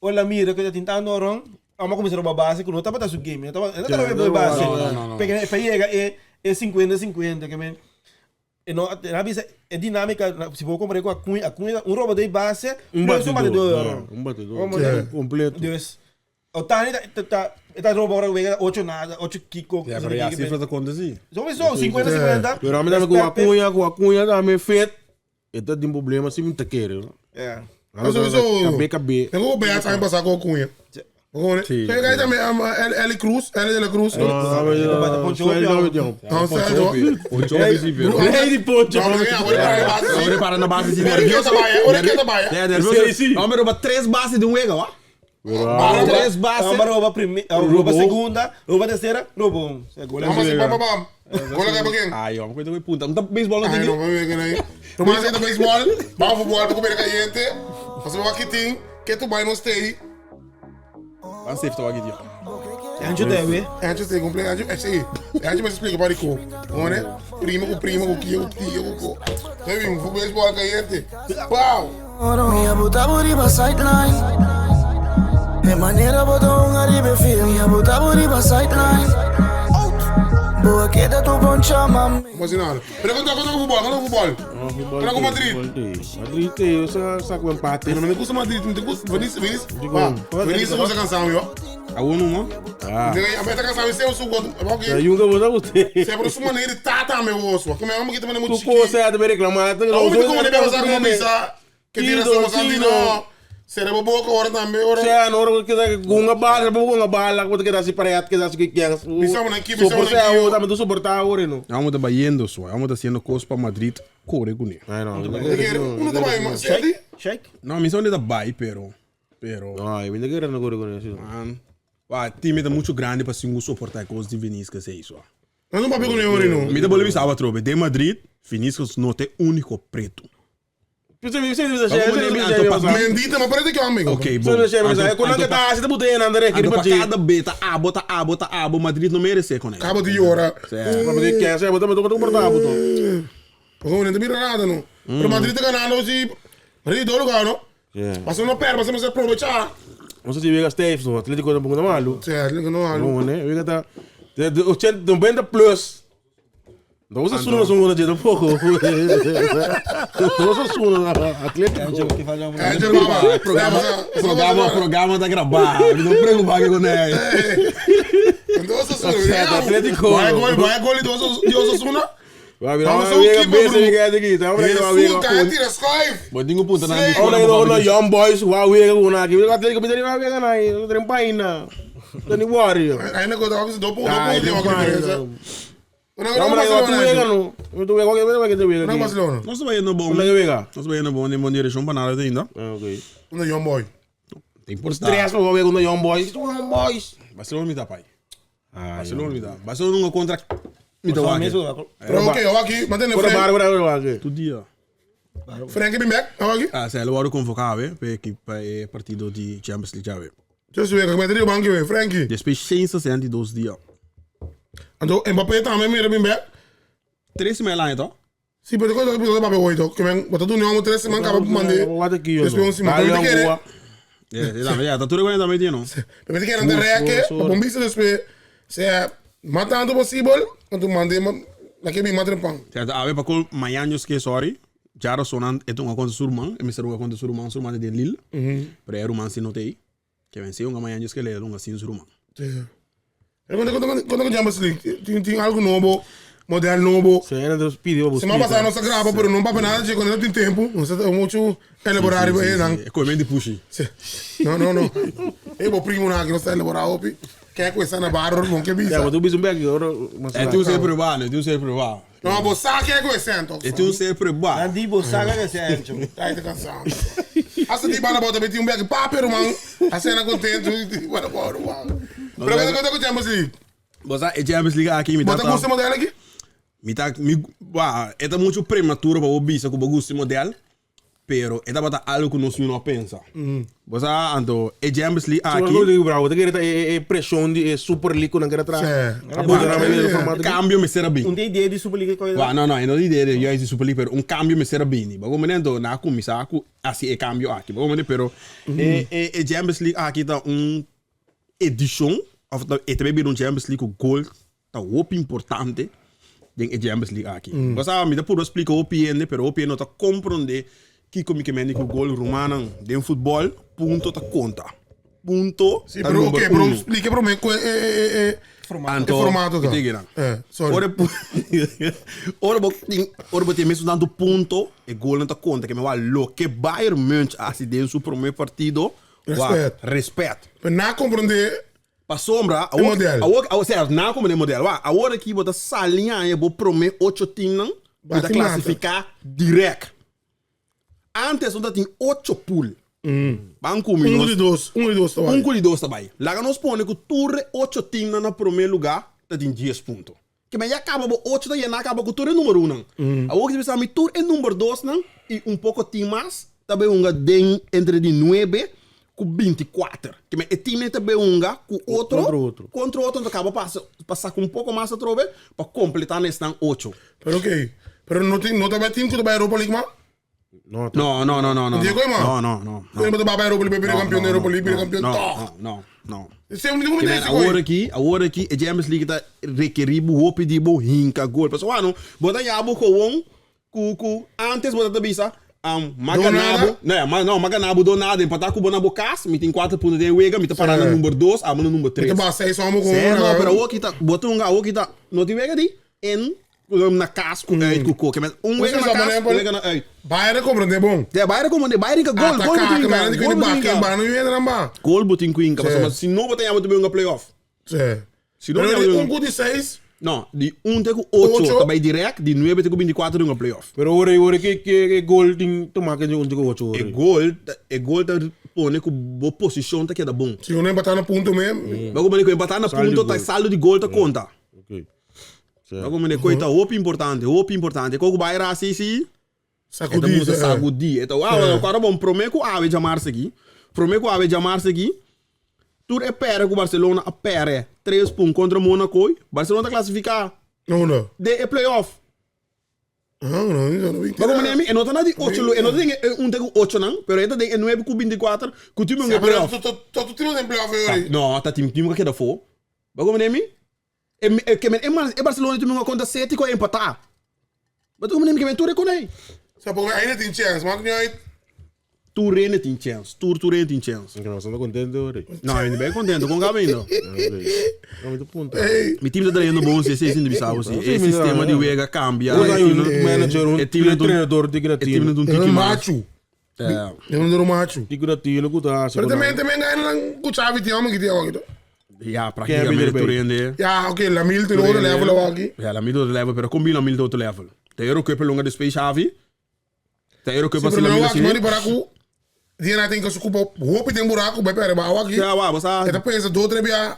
O la mira que tá tentando ouro. Amo começar a base que não tá para su game, tá não tá para base. Porque pega é é 50 50 que men. E no, na bisa é dinâmica, se vou comprar com a cunha, a cunha, um roubo de base, Um batedor. batedor. Um batedor. Completo. Deus. O Tani tá tá tá roubo agora vega 8 nada, 8 Kiko. É, pero a cifra tá conta assim. Sowieso 50 50. Pero a mim também com a cunha, com a cunha também feito. Então tem problema se me tá querendo. É. KB KB. Eu vou bem atrás passar com a cunha. Sim. Tem guy também, L Cruz, L de la Cruz. Não, sério. O Joe sim, pero. Lady Poncho. Não, não, agora Agora para na base assim, Ora que nervioso. tá baia, ora que tá baia. É, nervioso. Sim, sim. Homem, rouba três bases de um ego, ó. Três bases. Amba rouba primeira, rouba segunda, rouba terceira, rouba um. Vamos assim, pam, pam, pam. Gola cai pra quem? Ai, ó, coisa que punta. Não tá beisebol não Ai, tem. não, vamos ver quem aí. Tomás aí do beisebol, vamos futebol para comer caliente. Você vai aqui tem, que tu vai no stay. Van safe tô aqui, ó. Anjo deve. Antes de completo, antes, é sim. Antes me explica para o Né? Primo com primo, com tio, com tio, com co. Você viu, um beisebol caliente. Pau! Mi abuta buriba sideline. De manera botou um aribe fio. Mi abuta buriba sideline. Boa queda tu poncha mami. Não assim nada. Pero contra contra o futebol, contra o futebol. Contra o Madrid. Madrid, eu só saco empate. Não me gusta Madrid, não te gusta. Vinícius, Vinícius. Vinícius você cansado, yo. A uno, não? Ah. A meta cansado, você é o sugo. Ok. Aí um que você gostei. Sempre sua maneira de tata meu osso. Como é que também muito Tu consegue também reclamar. Como como deve usar como misa? Que tira só você não. Será boa hora também, hora. Siya, no, ora kita gunga bala, gunga bala, quando kita si pareat, kita si kikyan. Bisa mo na ki, bisa mo na ki. Soporta, também tu suportar ora no. Vamos tá yendo só. Vamos tá sendo coisa para Madrid. Corre com ele. Ai não. Uno também, mas Shake, shake. Não, a missão é da Bay, pero. Pero. Ai, me quero no corre com isso. Man. Ah, time tá muito grande para se suportar coisa de Vinícius que é isso. Não não papel com nenhum, não. Me dá bola bisava trobe. De Madrid, Vinícius não tem único preto. Você você você Mendita, mas parece que é um amigo. Ok, bom. Você você quando que tá, você botei na André, que Anto pa cada B, tá A, bota A, bota A, bo Madrid não merece com ele. Cabo de hora. Mas de que, você bota bota comportar, botou. Porque não tem nada, não. Pero Madrid tá ganhando, se. Madrid dois lugar, não? Pasobra no perde, pasobra nos a probecha. Nos a si wega stijf no, Atletico tampoco ta malu. Sí, Atletico no malu. No, ne, wega ta de de 80, 90 plus. No Osasuna no son una tampoco. No Osasuna Atletico. Eh, baba. Programa, programa, programa ta grabá. No preocupa que con él. Entonces, Atletico. Vai gol, vai gol de Osasuna. Vamos a un equipo, bro. Tira schuif. Bo tingo punta na Ahora que no Young Boys, wa wega una aquí. Atletico me va wega na, no tem paina. Tony Warrior. Aí não conta, do ponto, Ai, do ponto, tem Não, Não, mas tu wega no. Tu wega, wega que tu wega. Não, Barcelona. Nós vai no bom. Não wega. Nós vai no bom, nem bom direção para nada ainda. Ah, ok. Não, Young Boy. Tem importante. Stress, mas wega no Young Boys. Young Boys. Barcelona me dá pai. Barcelona me dá. Barcelona nunca contra me dá Só o mesmo. Pero ok, eu aqui, mantém Por Frank. bar, por bar, Tu dia. Frank bem back, eu aqui. Ah, se lo vado convocare per equipa e partido di Champions League já. Just wega, ik ben er bank weer, Frankie. Depois 162 dia. Então, Mbappé também mira bem back. Três semanas lá então. Sim, pero quando eu Mbappé hoje, que men, bota tu não três semanas acaba por mandar. Wat aqui, Depois um semana, pero te quer. É, é, tá tudo bem também, não? Pero te quer andar reque, bom bisa depois, se matando possível, quando mandei, naquele me mata pão. Certo, a ver para col manhã que sorry. Já sonan é uma conta surman, é me ser uma conta surman, surman de Lille. Pero é rumан se não tem. Que venceu uma manhã que le uma sin surman. Sim. Quando quando quando Champions League, tem tem algo novo, modelo novo. Se era dos pediu, Semana passada nossa grava, pero não para nada, quando não tem tempo, não sei muito elaborar e não. É comendo de puxi. Não, não, não. Eu vou primo na que não está elaborar, opi. Quer coisa na barra, não que Ja, bisa. maar tu bist um bag, hoor. É tu sempre ba, né? Tu sempre ba. Não, vou saque é coisa, então. É tu sempre ba. Andi Bosaga que se é, tio. Ai, tô cansado. Essa de bala bota um bag papel, mano. A cena contente, bora, bora, bora. Pero quando quando Champions League, Você é Champions League aqui me dá. bota com o modelo aqui. Mi tá mi ba, é muito prematuro para o bisa com o gusto modelo. Pero é bota algo que nós não pensa. Você ando é Champions League Aqui. aqui. Bravo, te quer é pressão de Super League não quer atrás. Sim. A botar na meio do formato. Cambio me será bem. Um dia ideia de Super League coisa. Wa, no, no, não ideia de juist de Super League, pero un cambio me será bem. Bago momento na começar com assim é cambio aqui. Bago momento pero é é é Champions League aqui tá um edition of tá é também um Champions League com gol tá hoop importante den é Champions League aqui. Você me dá por explicar o PN, pero o PN não tá compreender que como que mende com gol romano den futebol ponto tá conta. Ponto. Sim, tá pero número ok, pero uno. explica para mim, é é é Anto, é formato tá. Diga, É, sorry. Ora, ora, bo, tin, ora, bo, tem mesmo dando ponto, e gol não tá conta, que me vai lo que Bayern München assim dentro seu primeiro partido, wa, Respeito. respeito. Pero não compreender Pa sombra, a E modelo. a a não como de modelo, wa, a hora que bota salinha, eu vou prometer oito times, não, Bate bota classificar direto. Antes, onde tem oito pool. Banco um minutos. de dois, um de dois, tá Um de dois também. Lá nós põe que torre 8 times na primeiro lugar, tá tem 10 pontos. Que mas já acaba com 8 daí não acaba com torre número 1 não. A outra vez a torre é número 2 não e um pouco time mais, também um den entre de 9 com 24. Que mas é time também um com outro Contra outro. Contra outro, então acaba passa passar com um pouco mais a trove para completar nesse não 8. Pero ok. Pero não tem, não tá time que vai Europa League, mas Não, Não, não, não, não, não. Diego, irmão? Não, não, não. Não vai para Europa League, vai campeão da Europa League, campeão Não, top. não, não. Esse é o único Que momento men, a hora aqui, a hora aqui, a Champions League tá requerir bu hope de bu hinka gol. Pessoal, ah, não, bota ya bu com ku ku antes bota tabisa um, maganabo, né, mas não, maganabo do nada, empatar com o Bonabo Cas, me tem 4 pontos de wega, me tá parando Sim. no número 2, a no número 3. Então, basta seis homens com Sim, um, não, né? pero o aqui tá, bota um o aqui tá, não tem wega de en na cas com uit com com, mas um Você wega na sabe, cas, né, um wega na uit. Bayern compreender bom. Ja, Bayern como de Bayern ka gol, gol Atacar, que botin mas não ka, tem gol que botin bater, ka. não entra na ba. Gol botin ka, Sim. mas se não botar ya botin um playoff. Sim. Se não Pero ya um com de seis, No, di 1 te ku 8 Ocho. também direct, di 9 te ku 24 um playoff. Pero ora ora que que gol tem tomar que um de oito E gol, e gol tá pone ku boa posição tá que dá bom. se não empatar no ponto mesmo, Mas como ele empatar na Saldo de ponto, tá gol. saldo de gol tá conta. Ok. Mas como ele coita hope importante, hope importante. Kogo Bayern assim sim, eta sacudir. musa sacudir. Então, ah, agora bom, prometo que ave chamar-se aqui. Prometo que ave chamar-se aqui. Tur é pera com Barcelona, a pera. 3 pontos contra Monaco. Barcelona tá classificar Não, não. de e playoff. Ah, no, no, no, Pero como nemi, e no ta na di ocho lo, e no ta den e un te ku ocho nan, pero e ta den e nuebe ku binticuater ku tin un e playoff. Ta tu team den playoff yori. No, ta team team ku keda fo. Ba como nemi? E e ke men e e Barcelona tin un kontra City ku a empatá. Ba como nemi ke men tur e konei. Sa porque ainda tin chance, maak niet uit. Tur hende tin chèns. Tur tur hende tin chèns. Oké, maar ta contento hoor. No, mi ben contento. Kon gabi no? No, mi ta punta. Mi team ta trayendo bon si, si, sin bisa si. E sistema di wega cambia. Un hay un manager, un E team na treinador di E team na gratino. un É um tiki mas. macho. É. É um macho. Di gratino ku ta Pero também também ganha lang ku Xavi tem homem que tem aqui. Ja, praticamente erbij? tur hende. Ja, oké, Lamil tem outro level aqui. Ja, la middle level, pero combina middle outro level. De Eurocup longa de Space Xavi. De Eurocup Se assim la primeiro middle aqui, mano, assim. para ku. Dia tem que se ocupa, hoop tem buraco, vai para baixo aqui. Ja, wa, basta. Eta pensa do outro bia.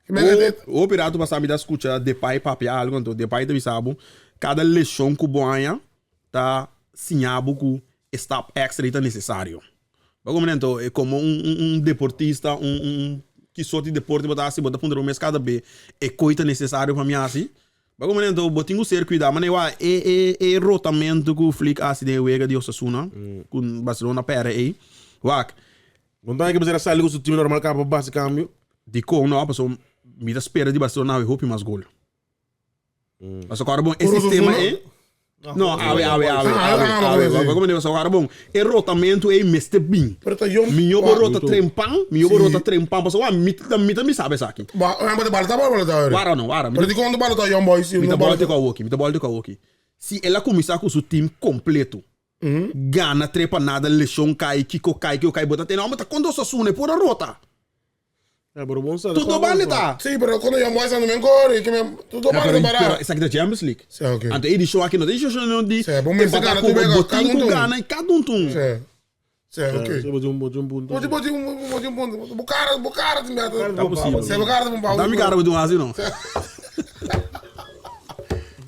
Que me O pirato passar me dá escuta Depay papia algo então Depay te bisabo cada lesión ku boanha tá sinhabo ku stap extra tá necessário. Bago momento é como um deportista, um que sorte de deporte botar assim, botar ponto mês cada B, é coisa necessário para mim assim. Bago momento botinho ser cuidar, mas eu é é é rotamento ku Flick assim de wega de Osasuna, com Barcelona pera aí. Wak, Não dá que você sair com o time normal capa base câmbio. di com no, passou me da espera de Barcelona we hope mais gol. Mas agora bom, esse Por sistema Osasuna? é No, awe, awe, awe, Ah, awe, ah, awe. ah, Como nem agora bom, e rotamento é Mr. Bean. Pero tá yom. Minho borota trempan, minho borota trempan, passou ah, mita mita me sabe saki. Ba, mas bala tá bala tá. Wara não, wara. Pero de quando bala tá yom boy, se Mita não bola bala. te com mita bola te com Se ela começar com o seu time completo, gana trepa nada, lesión cai, Kiko cai, Kiko cai, bota tem não, mas tá quando Osasuna é pura rota. É, pero bom sabe. Tudo bem tá. Sim, pero quando yom boy sando men corre, que me tudo bala tá Pero para. essa aqui da Champions League. Sim, ok. Ante ele show aqui não tem show não de. Sim, bom mesmo empatar gana, com tu pega o cada botinho um tum. gana e cada um tum. Sim. Sim, ok. Bote um bote um ponto. Bote bote um bote um ponto. Bucara, bucara de merda. Tá possível. Sim, bucara de um pau. Dá me cara de um assim não.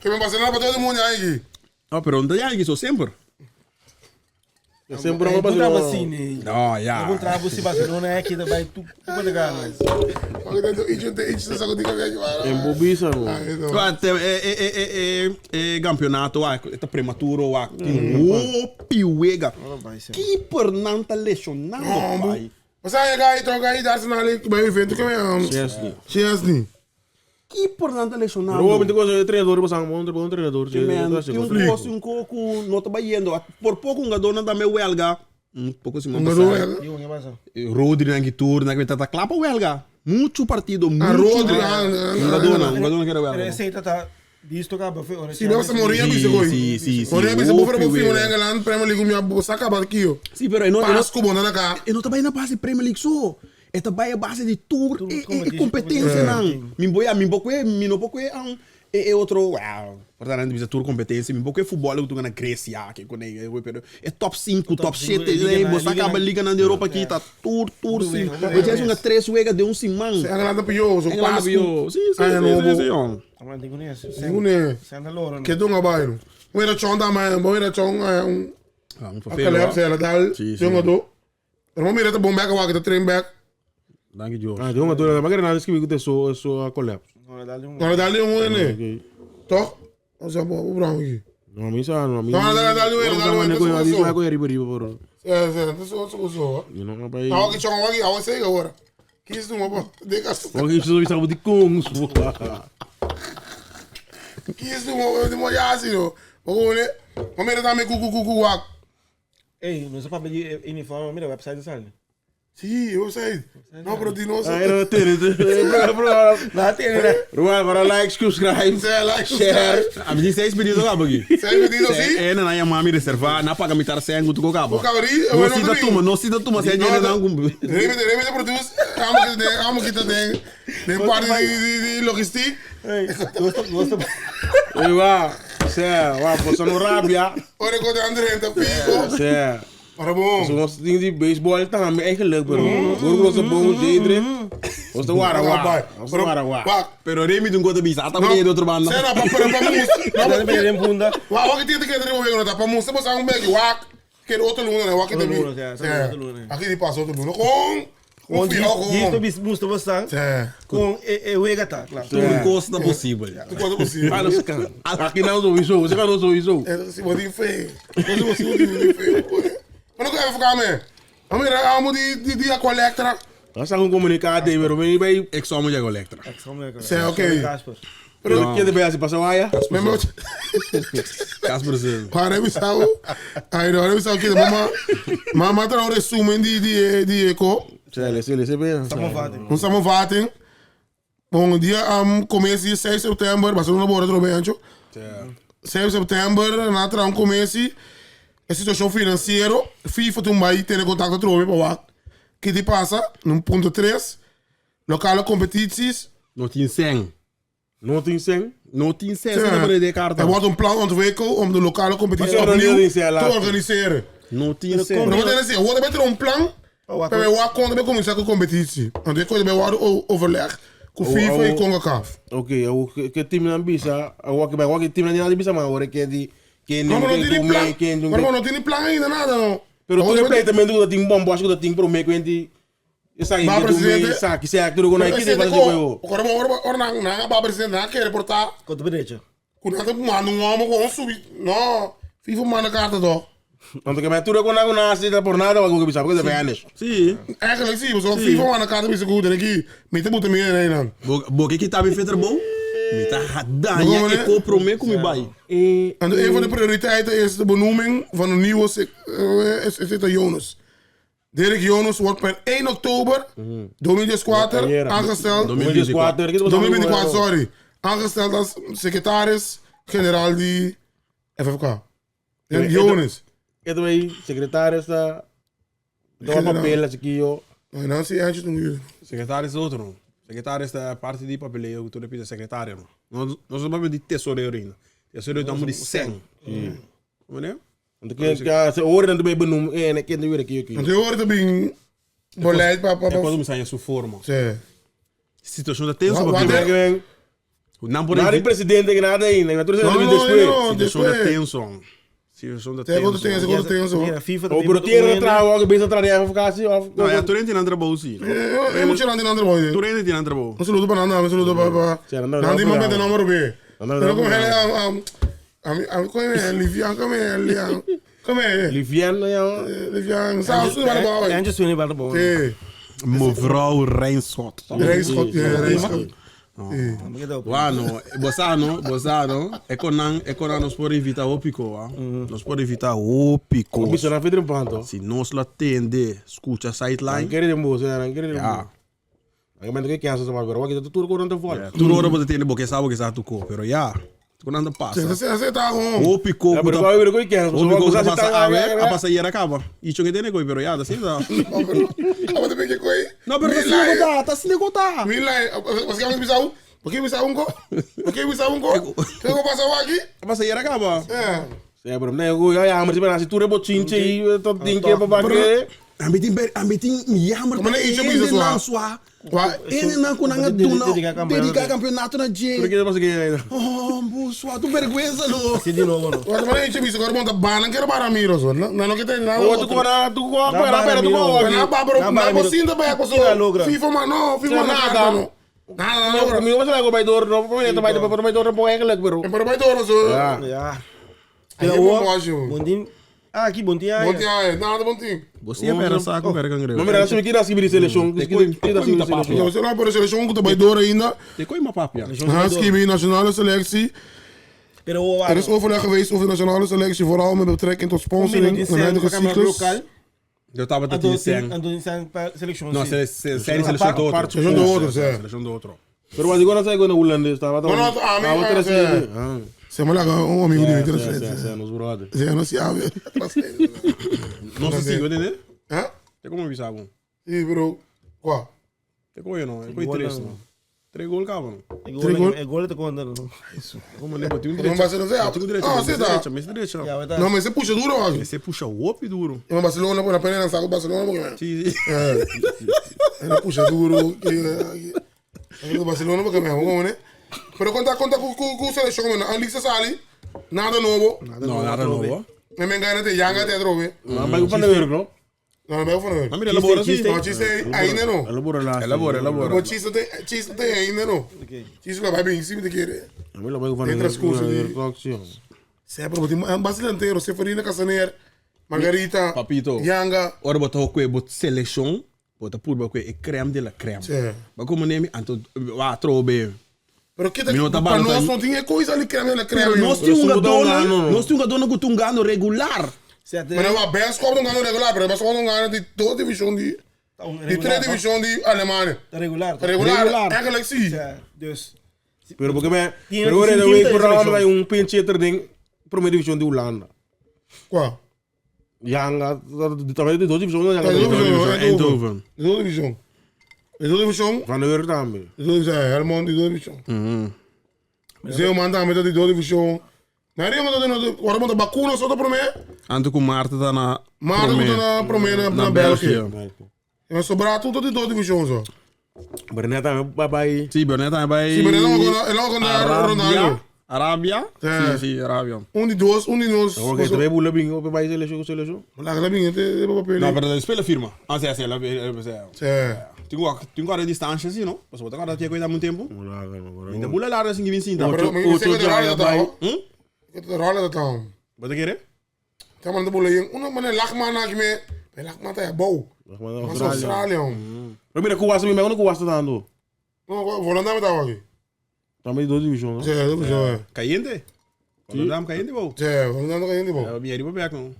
Que me Barcelona para todo mundo aí. Ah, pero não tem isso sempre. É sempre uma Eu encontrava base. assim, né? Não, já. Eu encontrava se Barcelona é que vai tu tu ganhar. Olha dentro, isso tem isso só diga que Em bobisa, no. É é é é campeonato, ah, tá prematuro, ah. O piuega. Keeper não tá lesionado, pai. Mas aí, aí, troca aí, Arsenal aí, que bem evento que é. Chesney. Chesney. Keeper não tá lesionado. Pero obviamente coisa de treinador, você é um bom treinador. Man, tem um costo, um coco, não tá indo. Por pouco um gadona da meu huelga. Um pouco assim, Um gadona huelga. E um passa? Rodri na tour, na que tá clapa huelga. Muito partido, muito. Ah, Rodri, ah, Um gadona, um gadona que era Pero huelga. esse aí tá visto que foi ora. Sim, mas Mourinho bisa Sim, coi. sim, sim, sim. Mourinho bisa buffer Opi, buffer huelga. na England, Premier League minha saca aqui, ó. Sim, pero não, não, Pasco bom na cá. e não também na base Premier League só. É também a base de tour Tour, e, e, e competition, competência não. Mi boia, mi boco é, mi no boco é um é, é outro, wow. Portanto, bisa tour competência, mi boco é futebol que tu na Grécia, que com é, pero é top 5, top top 7, 5, né? liga na- Você liga acaba na- liga na Europa aqui, tá tour, tour, sim. wega, Você é uma três wega de um simão. England pior, so England Pasco. pior. Sim, sim, Ah, sim, não, sim, sim, ó. Mas tem conhece. Une. Senta loro. Que dunga bairro. Mira chon da man, mira chon um Ah, um aquela fafelo. ela dal, Sim, sim. jonga do. Pero mira tá bom back wa que train back. Danke, Joe. Ah, tem uma dor, mas nada que eu sou sou a collapse. Não, dá um. Não dá um né. Ok. Toch? Ons hebben o brown aqui. Não, mim sabe, não, mim. Não, dá, dá, dá, dá, dá, dá, dá, dá, riba, riba, bro. É, é, isso isso isso. Eu não vai. Não, que chon aqui, a você agora. Que isso não pô. Diga Porque preciso estar de cons, pô. Que isso não de molhar ó. O né? Mas mira também cu cu cu cu wa. Ei, não se papel de uniforme, mira website sale. Sim, eu sei. Não, pero di no. Ah, era ter. Lá tem, né? Ruan, agora like, subscribe. Share, like, Share. A mim seis pedidos lá, aqui. Seis pedidos, sim? É, não, a mami reservar, na paga mitar sem guto com cabo. O cabri, eu Não não se da tenho. tuma, não se da tuma, sem dinheiro não. Remy, Remy produz, amo que tem, amo que tem, tem parte de, de, de logistiek. Ei, gosta, gosta. Ei, wá. Sé, wá, passando rabia. Ora ik de andere in de pico. Sé. Maar bom. Zoals ding die baseball também eigenlijk, bro. Bro, was een boom, Jadre. Was de wara wa. Was de wara wa. Wacht. Pero Remy doen gota bisa, ata de outro banda. Sena pa para pa mus. Não, não, não, funda. Wa wa que tem que ter o pa mus, você um bag wak. Que outro luna, né? Wak Outro também. luna, sim, outro luna. Aqui de passa outro luna. Com Hoe Gewoon jou die gewoon. is moest we staan. Ja. Gewoon e wega ta, klaar. Tur kos ta posibel. Tur kos ta posibel. Alles kan. Aki nou sowieso, ze kan sowieso. Si bo tin fe. Si bo tin fe. Maar nog even gaan mee. Amira, amo di di di Aqualectra. Dat is een communicatie, pero mi bij Ik zou me jago Electra. Ik zou me Zeg, oké. Casper. Pero kende bij als pasa waya? Memo. Casper ze. Waar heb je zo? Ai, no, heb je zo que mama. Mama tra un resumen di di di eco. Sele, sele, sele. Samenvatting. Un samenvatting. Bom dia, um, começo 6 september, Barcelona bora trobe ancho. 6 september, na tra un começo. A situação financeira, FIFA também tem contato trobe para wat. Que te passa, num ponto 3, locale competities. No tin sen. No tin sen. No tin sen, se no de carta. Er wordt een plan ontwikkeld om de lokale competitie Maar ze opnieuw hebben er te niet organiseren. No tin sen. Maar wat is het? Wordt er een plan? Maar we waar komt de commissie competitie? Want ik kon bij waar overleg. Ku FIFA en CONCACAF. Oké, okay, ke team nan bisa, awak bij wak team nan bisa maar hoor ke di ke Maar ni we ke nog do plan. me ke do. Maar we nog niet plan ainda nada no. Pero tu replay também do team bombo, acho que do team pro me kwenti. Esa Maar que do me presidente- sa que se actor con aquí de pasa juego. Ora ora ora na na ba presidente na quer reportar. Komt op derecha. Ku nada manda um homem com subir. No, FIFA manda carta toch. Want ik ben toen ook na na por nada wat ik bisa, porque de anos. Si. Eigenlijk zie je, zo FIFA manda carta bisa goed en ik met de moeten meer in dan. Bo ke kita mi feter bom? Mi ta daña Bo, e ko prome ku mi bai. En een van de prioriteiten is de benoeming van een nieuwe is, is dit een Jonas. Dirk Jonas wordt per 1 oktober 2024 Ja, aangesteld. 2024, 2024, sorry. Aangesteld als secretaris-generaal die FFK. Dirk Jonas. Ito ay secretaris na do General. papel aqui yo. En dan zie je eindje toen. Secretaris outro. Secretaris da parte di papeleo, tu repite secretário. Nós nós vamos di tesoureiro ainda. Tesoureiro damos di 100. Meneer? Want ik ze horen dan bij benoem en ik ken de weer aqui Want aqui. je hoort het bij beleid, papa. É quando me sua forma. Sim. Situação da tenso, Wa- wa- papel. Não pode Nada presidente que nada ainda, mas tudo Não, isso não, depois. não, Situação da depois. tenso. Situação da Tem quanto tem, tenso. quanto tem, Mira, FIFA O pero tiene trabalho, que pensa trabalhar ficar assim, of Não, é tu nem tem trabalho sim. Eu moet je aan die andere boy. Tu nem tem trabalho. Um saludo para Nanda, um saludo para para. Sim, Nanda, Nanda, Nanda, manda número B. Nanda, Pero como Nanda. ele am am como é Livian, como é Livian. Como é Livian, ja. Livian, sabe, su para boy. Eindje swing bij de bal. Sim. Mevrouw Rijnschot. Rijnschot, ja, Rijnschot. Wano, bosano, bosano, ekonan, ekonan nos por evitar hopico, ah. Nos por evitar hopico. Bisa na fedrin panto. Si nos la tende, escucha Não sideline. quer de moço, não quer de Ja. moço. Ang momento que cansa sa agora, wag ito turo ko ng vol. Tu ora você tende porque sabe que sabe tu co, pero ya. Tu não passa. Você você tá com Hopico, Ja, pero qual ko cansa. Hopico tá passa a ver, a passa e acaba. E chongue tende coi, pero ya, assim tá. Acaba de pegar coi. Não, pero tá se negociar, tá se negociar. Mila, você quer me pisar? Por que me pisar um co? Por que me pisar um co? Que eu passar aqui? A passa e acaba. É. Sí, pero nee, go ja, maar ze ben als je toere bochinche, tot ding keer pa Ambitin ambitin jammer. Maar nee, iets op iets na zwaar. swa. Wa- Ene na kunanga Dedica duna. campeonato. Dedica campeonato na J. Por que pasa que Oh, buswa, tu vergüenza no. Zie die novo, no. Wat maar eentje bisa agora monta banan quero para miro so. Não não que tem nada. Oh, tu cora, tu cora, pera, pera, tu cora. Na babro, Na na Baramiro. bocinta ba ko so. Kila logra. FIFA man no, FIFA Kila nada logra. no. Nada nada logra. Mi was like bij door, no, bij door, bij door, bij eigenlijk, bro. En para bij door so. Ja. Ja. Aí é bom, acho. Bondin. Ah, aqui, bondin. Bom dia, nada bom dia. Você é pera saco, pera cangrejo. Maar mira, se me quieras que seleção, Te coi- te coi muita papo. Então, você não pode seleção que bij door ainda. Te coi uma papia. Hans Kimi, nationale selectie. Pero o Er is overleg geweest over de nationale selectie, vooral met betrekking tot sponsoring en huidige cyclus. local. Eu tava tendo 100. Anto zijn seleção. Não, série seleção do outro. Seleção do outro, sim. Seleção do outro. Pero wat ik wil zeggen, Hollande estava. No, no, a mim, é. Você me laga um amigo de mim, Sim, sim, nos brother. Você não se abre. Não se sigo, entendeu? Hã? Tem como avisar, bom. Sim, bro. Qual? Tem como eu não, é coi três, não. Três gols, cabo. Três É gol te conta, não. Como nem botei um Não direito. vai ser Botei um direito, Ah, você tá. mas direito. Ja, mas tá. Não, mas você puxa duro, ó. Você puxa o op duro. Em Barcelona, por a pena não sabe o Barcelona, porque Sim, sim. É. Ele puxa duro. Que Barcelona, porque mesmo, como né? Pero conta, conta com com seleção, mano. Alisa Sali, nada novo. Não, nada novo. Me me engana te yanga te drobe. Maar ik van de werk, no? No, no bel van de Ma mira, elabora si. No, chiste ainda no. Elabora laatste. Elabora, elabora. Pero chiste te, chiste te ainda no. Chiste lo vai bem, sim, te quer. Van De transcurso di- Sempre, but basta inteiro, Seferina Casaner, Margarita, Papito. Yanga. Ora bota ko e bot seleção, bota purba ko e creme de la creme. Sim. Ma como nemi anto wa trobe. Pero que Mi no tá para balo, nós tá- não tinha coisa ali creme, ali creme. Pero nós Pero tinha um subo gadona, dá um ano, nós tinha um gadona com um gano regular. Certo. Mas não, a Benskop não ganhou regular, pero Benskop não ganhou de toda divisão de de três divisão de Alemanha. Regular. toch? Regular, Regular. eigenlijk sim. Ja, dus. Pero porque me, Die pero die de team week is por selectie. bij un pinche ding, primera división de Holanda. Qual? Yanga, também de duas divisões, Ja, Yanga. de Divisão, Eindhoven. De toda divisão. De toda divisão. Van de Werk também. De toda divisão, Helmond, de toda divisão. Zeeman também de toda divisão. Na Rio, mas não, agora manda Bakuna só para mim. Anto com Marta tá na Marta Promé. tá na Promé na, na na Bélgica. Bélgica. Mas sobrar tudo de toda divisão só. Bernet também, bye bye. Sim, Bernet também vai. Sim, Bernet também, ele não Arábia. Ronaldo. Arábia? É. Sim, sim, Arábia. Um de dois, um de nós. Ok, também bula bem, op bij seleção, seleção. Lá lá bem, é papel. Não, pero spelen firma. Ah, sim, sim, ela sim. É. Tenho agora distância, sim, não? Mas agora tinha coisa há muito tempo. Ainda bula lá assim que vem sim, tá? Pero me sei que rola tá. Hum? Que rola tá. Wat querer? Tá mandando bula aí. Um mano lachman aqui me. Lachman tá é bom. Mas Austrália. Pero mira, Cuba, me não Cuba está dando. Não, Volanda tava aqui. Também de duas divisões, É, eu já. Caliente? Volendam caliente, bom. É, Volendam tá caliente, bom. Ja, minha riba back não.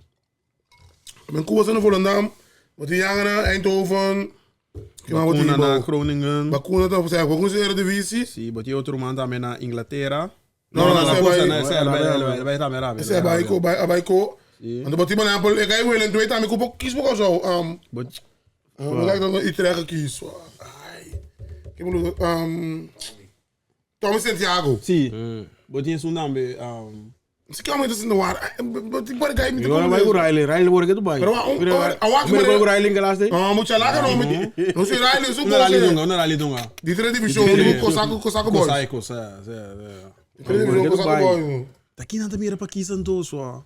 Mijn koe was in Volendam. Wat die jaren Eindhoven. Wat die Bakuna na Groningen. Bakuna tá, você Bakuna is Eredivisie. Sim, botei outro man também na Inglaterra. Não, Não, não, não, esse é na bij- Costa, né? Vai também Arábia. Esse é Baiko, Baiko. En dan wat die man ik ga wel in twee tijd, ik koop ook kies ook zo. Wat ik dan Utrecht kies. Ai. Ik bedoel, Tommy Santiago. Sim. Botei em Sundam, Se quer muito assim no ar. Wat ik guy met E agora vai o Riley, Riley bora que tu vai. Pero a Mira, o Riley que laatste. Ah, mucha laga no, não sei Riley, zo Não era ali dunga, não era ali dunga. Die tweede divisie, Kosako, Kosako Boys. Kosako, é, é. Tweede divisie, Kosako Boys. Daqui não também era para aqui Santos, ó.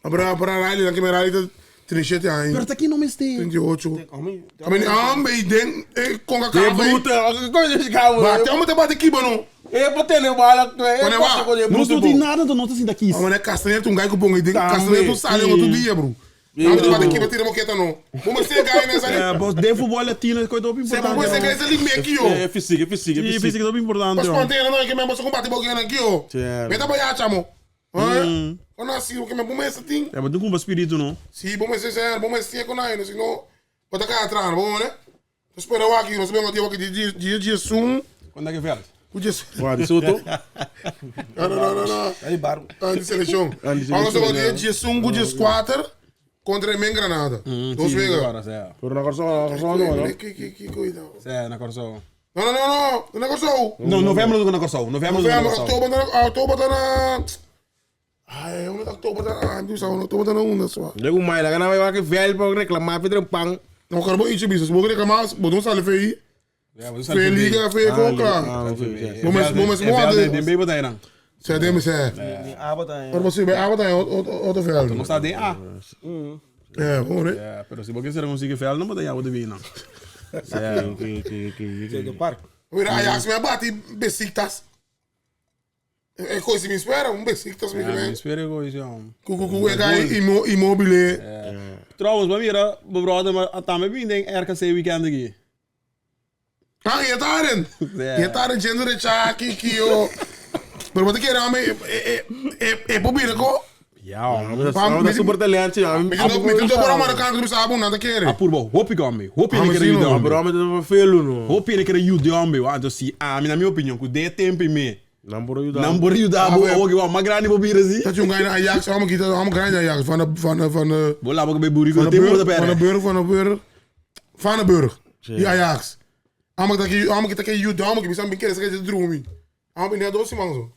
Maar para Riley, dan kan Riley 37 jaar. Pero daqui não me este. 38. I mean, am ik denk, ik kon De elkaar. brute, como é que chama? Maar tel me te bate kiba no. É para ter bala, é Nós não tem nada, então nós assim daqui. Maar meneer Castaner toen ga ik op ik denk Castaner toen sale outro dia, bro. Nou, te bate kiba tira moqueta no. Como você ganha nessa É, ali? boss, de futebol latino, coisa top Você importante. você ganha esse link aqui, ó. É física, é física, é Sim, física. física top importante. Mas quando não é que mesmo você combate boquinha aqui, ó. Certo. Meta pra chamo. Hã? Quando assim, o que me bom esse ting. É, mas não com espírito, não. Sim, bom esse ser, bom esse com aí, não senão bota cá atrás, bom, né? Espera aqui, nós vemos aqui dia dia dia sum. Quando é que vem? O dia Vai, de soto. Não, não, não, não. Aí barco. Ah, de seleção. Ah, de Vamos seleção, agora dia 5, dia 4 contra o Granada. Dois weken. Agora, é. Pero na corso, na corso não, não. Que que que cuidado. É, na Corsol. Não, não, não, não. Não é Corsol. Não, novembro não na Corsol. Novembro não na Novembro, Corsol. oktober, tá oktober tá na. Ai, onde oktober tá na. Ai, sabe, oktober tá na onda só. Lego mais, lá na vai que velho para reclamar, Pedro Pan. Não, quero bom isso, bicho. Vou reclamar, vou não sair feio. Feio liga, feio coca. Bom, mas, bom, mas, bom, Tem bem botar não. Você tem, você. Die Aba tá. Maar você bij Abba tá outro velho. Não está de A. É, bom, né? É, pero se você não conseguir fel, não bota já o de não. Ok, ok, ok. De parque. Mira, Ajax me bate Besiktas. É coisa me espera, um Besiktas me É, me vem. espera coisa. Ku ku ku é gai Immobile. Trouwens, maar mira, mijn brother, maar também bem denk RKC weekend aqui. Ah, je daarin. Je daarin gender cha kio. Maar wat ik hier aan me e e probeer ko. Ja, Dat is super talento, ja. Met de door maar kan ik sabu na de keer. Apurbo, hoop ik aan me. Hoop je Ah, een keer misschien you wel, down. Pero me te veel no. Hoop je een keer you down me. Want dus ah, na minha opinião, ku de tempo me. Não por ajudar. Não por ajudar, Ah, bo, maar- ook wel, maar grande proberen zie. Dat jongen naar Ajax, allemaal kita, allemaal grande Ajax van de van de van de Vou lá, vou beber burico, van de tempo Burg, da van de pera. Burg, van de Burg. Van de Burg. Die Ajax. Allemaal dat je allemaal dat je you down, ik ben keer dat je droom. Allemaal in de doos man zo.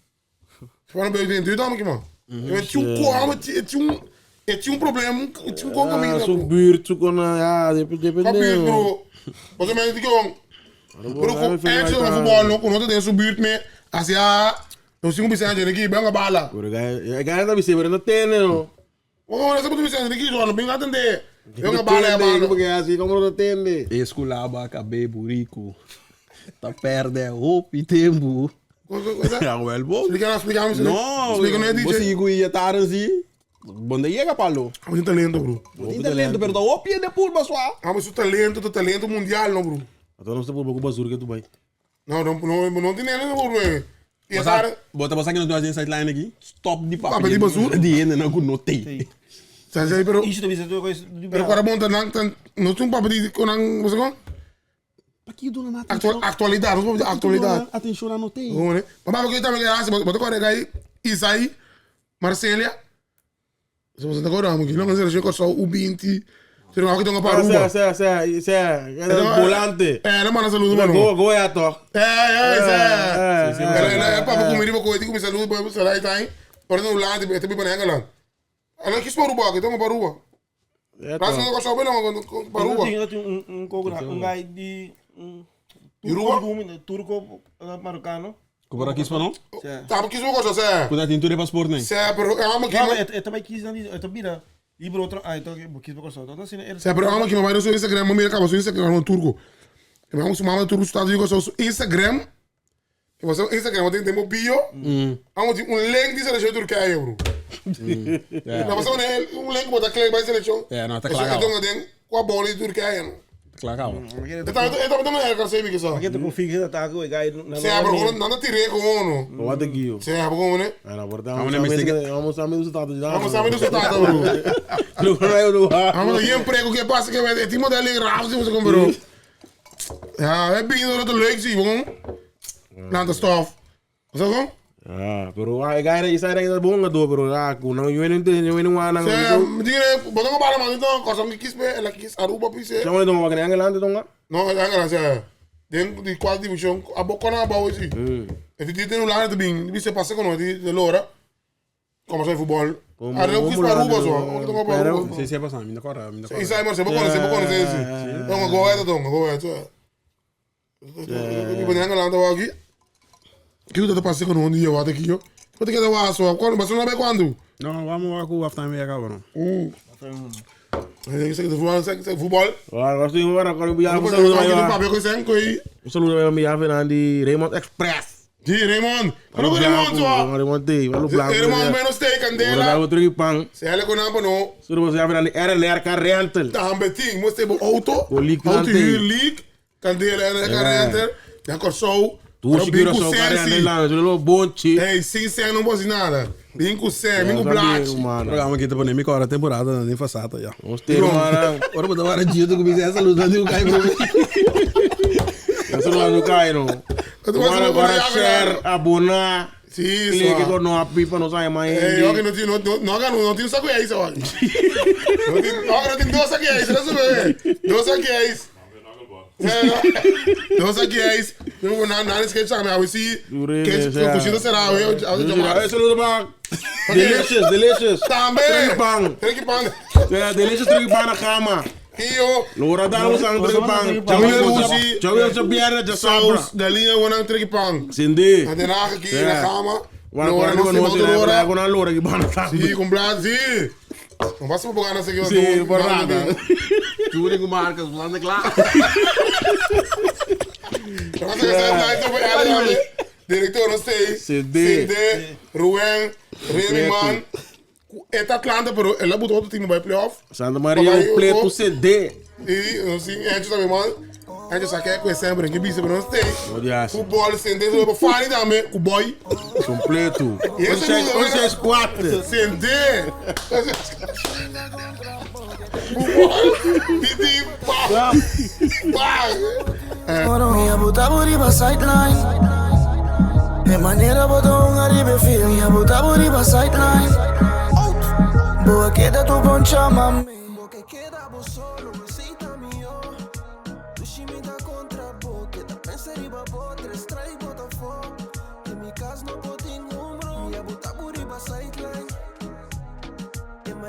Van de Burg den duurt allemaal man. Je bent tjoe ko allemaal tjoe het is een probleem, het is een Ah, kom zo'n buurt, zoek een, ja, die Wat buurt bro. Wat is mijn jong? Bro, echt zo'n voetbal nog, omdat het in zo'n buurt mee. Als ja, dan zien we zijn aqui, ben bala. Pero ga ga na bise, pero no tiene no. Wat gaan we moeten zijn aqui, zo, ben gaat de. Yo nga bala ya bala. Como que así, como no tende? Esculaba cabe burico. Ta perde hopi tempo. Ja, wel bom. Explica, explica, No, Explica, no é Você DJ. igu ia taran si. Bonde llega palo. Amo um talento, bro. Tem talento, pero tá hopi de pulpa só. Amo su talento, tu talento mundial, no, bro. Então não se pode com basura que tu vai. Não, não, não, não tem nem, bro. E essa Bota você que não tem sideline aqui. Stop de papo. Papo de basura? De ainda não não tem. Sabe, pero Isso também, você coisa. pero agora bom, não, não tem um papo de com não, você com Aqui do nada. atualidade, não de atualidade. Atenção não tem. Bom, né? Mas porque também é bota agora aí Isaí, Marcelia. Se você tá agora, que não sei se só o 20. Se não aqui tem uma Ah, paruba. sé, sé, sé, é volante. É, não manda saludo, mano. Go, go é toch. É, é, é. É, É, é, papo comigo, porque eu digo, me saludo, para sei lá, tá aí. Para não lá, eu também para Engeland. Ela quis paruba, aqui tem uma paruba. É Lá toch. se não gosta não, paruba. Eu tinha um um guy de um Yoruba? turco, marocano. Como aqui isso não? Tá, porque isso eu gosto, é. Cuidado, tem tudo passaporte, né? Sé, pero eu amo aqui. Não, eu também quis, eu também vira. Libro outro, ah, então eu quis para gostar. Então assim, ele Sé, pero eu amo aqui, mas eu sou Instagram, mas acaba sou Instagram no turco. Eu amo sumama turco, está digo, sou Instagram. Eu vou Instagram, eu tenho tempo bio. Amo de um link de seleção Turquia, bro. Não, você um link botar clique vai seleção. É, não, tá claro. Eu tenho tem com a bola de Turquia, não. Claro. Eu tava eu tava dando erro, sei que só. Aqui eu confio que tá com o guy na Sé, pero não tirei com um. Wat ik hier. Sé, como né? En dan wordt Vamos naar Mr. Vamos samen doen dat. Vamos saber do resultado, bro. Vamos aí emprego que passa que é time dele grave se você comprou. Ja, we hebben dat het leuk zie, bom. Laat de stof. Wat zeg je? Ah, pero ah, ik ga je zei dat bonga door, pero ah, ku nang yun inte yun wa nang. Zeg, die wat dan maar man, dan kost om kies bij, en kies Aruba pise. Chama dong wa Engeland dong. No, Engeland zeg. Den die kwart division, abo kona abo is. En die dit in Holland te bing, die se passa con die de Lora. Kom maar voetbal. Ah, dan kies Aruba zo. Ook toch op Aruba. Sim, sim, é passando. Me dá cora, me dá cora. Isso aí, mano, você pode, você pode, você. Não, go ahead, don't go ahead. Ik ben in Engeland aqui. Que eu tô passando com um dia, wat aqui, eu. Vou ter que dar uma só. Quando, mas não é quando? Não, vamos lá com o halftime e acaba, não. Isso aqui futebol, isso aqui futebol. Wa was die wa ko bi Não un pode saludo aqui no ba. papel com sem coi. Un saludo ba mi ave di Raymond Express. Di Raymond. Quando Raymond só. Raymond T, wa lo blanco. Raymond menos te candela. Ora terug pan. Se ela com não no. Saludo ba ave di RLR Rental. Tá beting, moest hebben auto. Go leak Auto nante. huur leak. Candela en carrenter. Dan corso. Tu segura só cara Nederland, lo bonchi. Hey, sim, sem não posso nada. Bem com sem, bem com blat. mano. Programa aqui tá ponendo me cora temporada, nem façata já. Ons ter mano. Ora, botar uma dia tu começa essa luz, não cai pra mim. Eu sou no Cairo. Eu tô fazendo Agora com share, abonar. Sim, Clique só. no app para não sair mais. Ei, eu que não tinha, não, não, não, não tinha saco aí, só. Não tinha, não tinha dois saco aí, não sei Dois saco aí. Dois saco aí. Não, não, não, esquece, sabe? Eu se que que que será, eu eu Eu sou no Delicious, delicious. Também. Três pan. Três pan. É, delicious três pan na cama. E eu Lora dar um sangue três pan. Tchau, eu sou biara de saus sabra. galinha, eu não três pan. Sindi. Na Den Haag aqui, na cama. Lora Lora, não não não se não lora. não lora que ban Sim, com blad, sim. Não passa pra pagar nessa aqui. Sim, por nada. Tudo com marcas, blanda claro. Director, não sei. CD. CD, Ruen, Remy É Atlanta, pero ela botou outro time vai playoff. Santa Maria, o pleto CD. E, não sei, a gente também, mano. A gente só quer conhecer, sempre, que bicho, pero não sei. Odiasse. Futebol, CD, eu vou falar também, o boy. Completo. E esse é o- 8, 6, 4. CD. Futebol, Didi, pá. Pá. Oro mi abuta buriba sideline. De manera botou un arribe feel. Mi abuta buriba sideline. Boa queda tu poncha mami. Boa queda vos solo, besita mío. Tu shimita contra bo, queda pensa riba bo, tres strike bota fo. De mi casa no potin umbro. Mi abuta buriba sideline.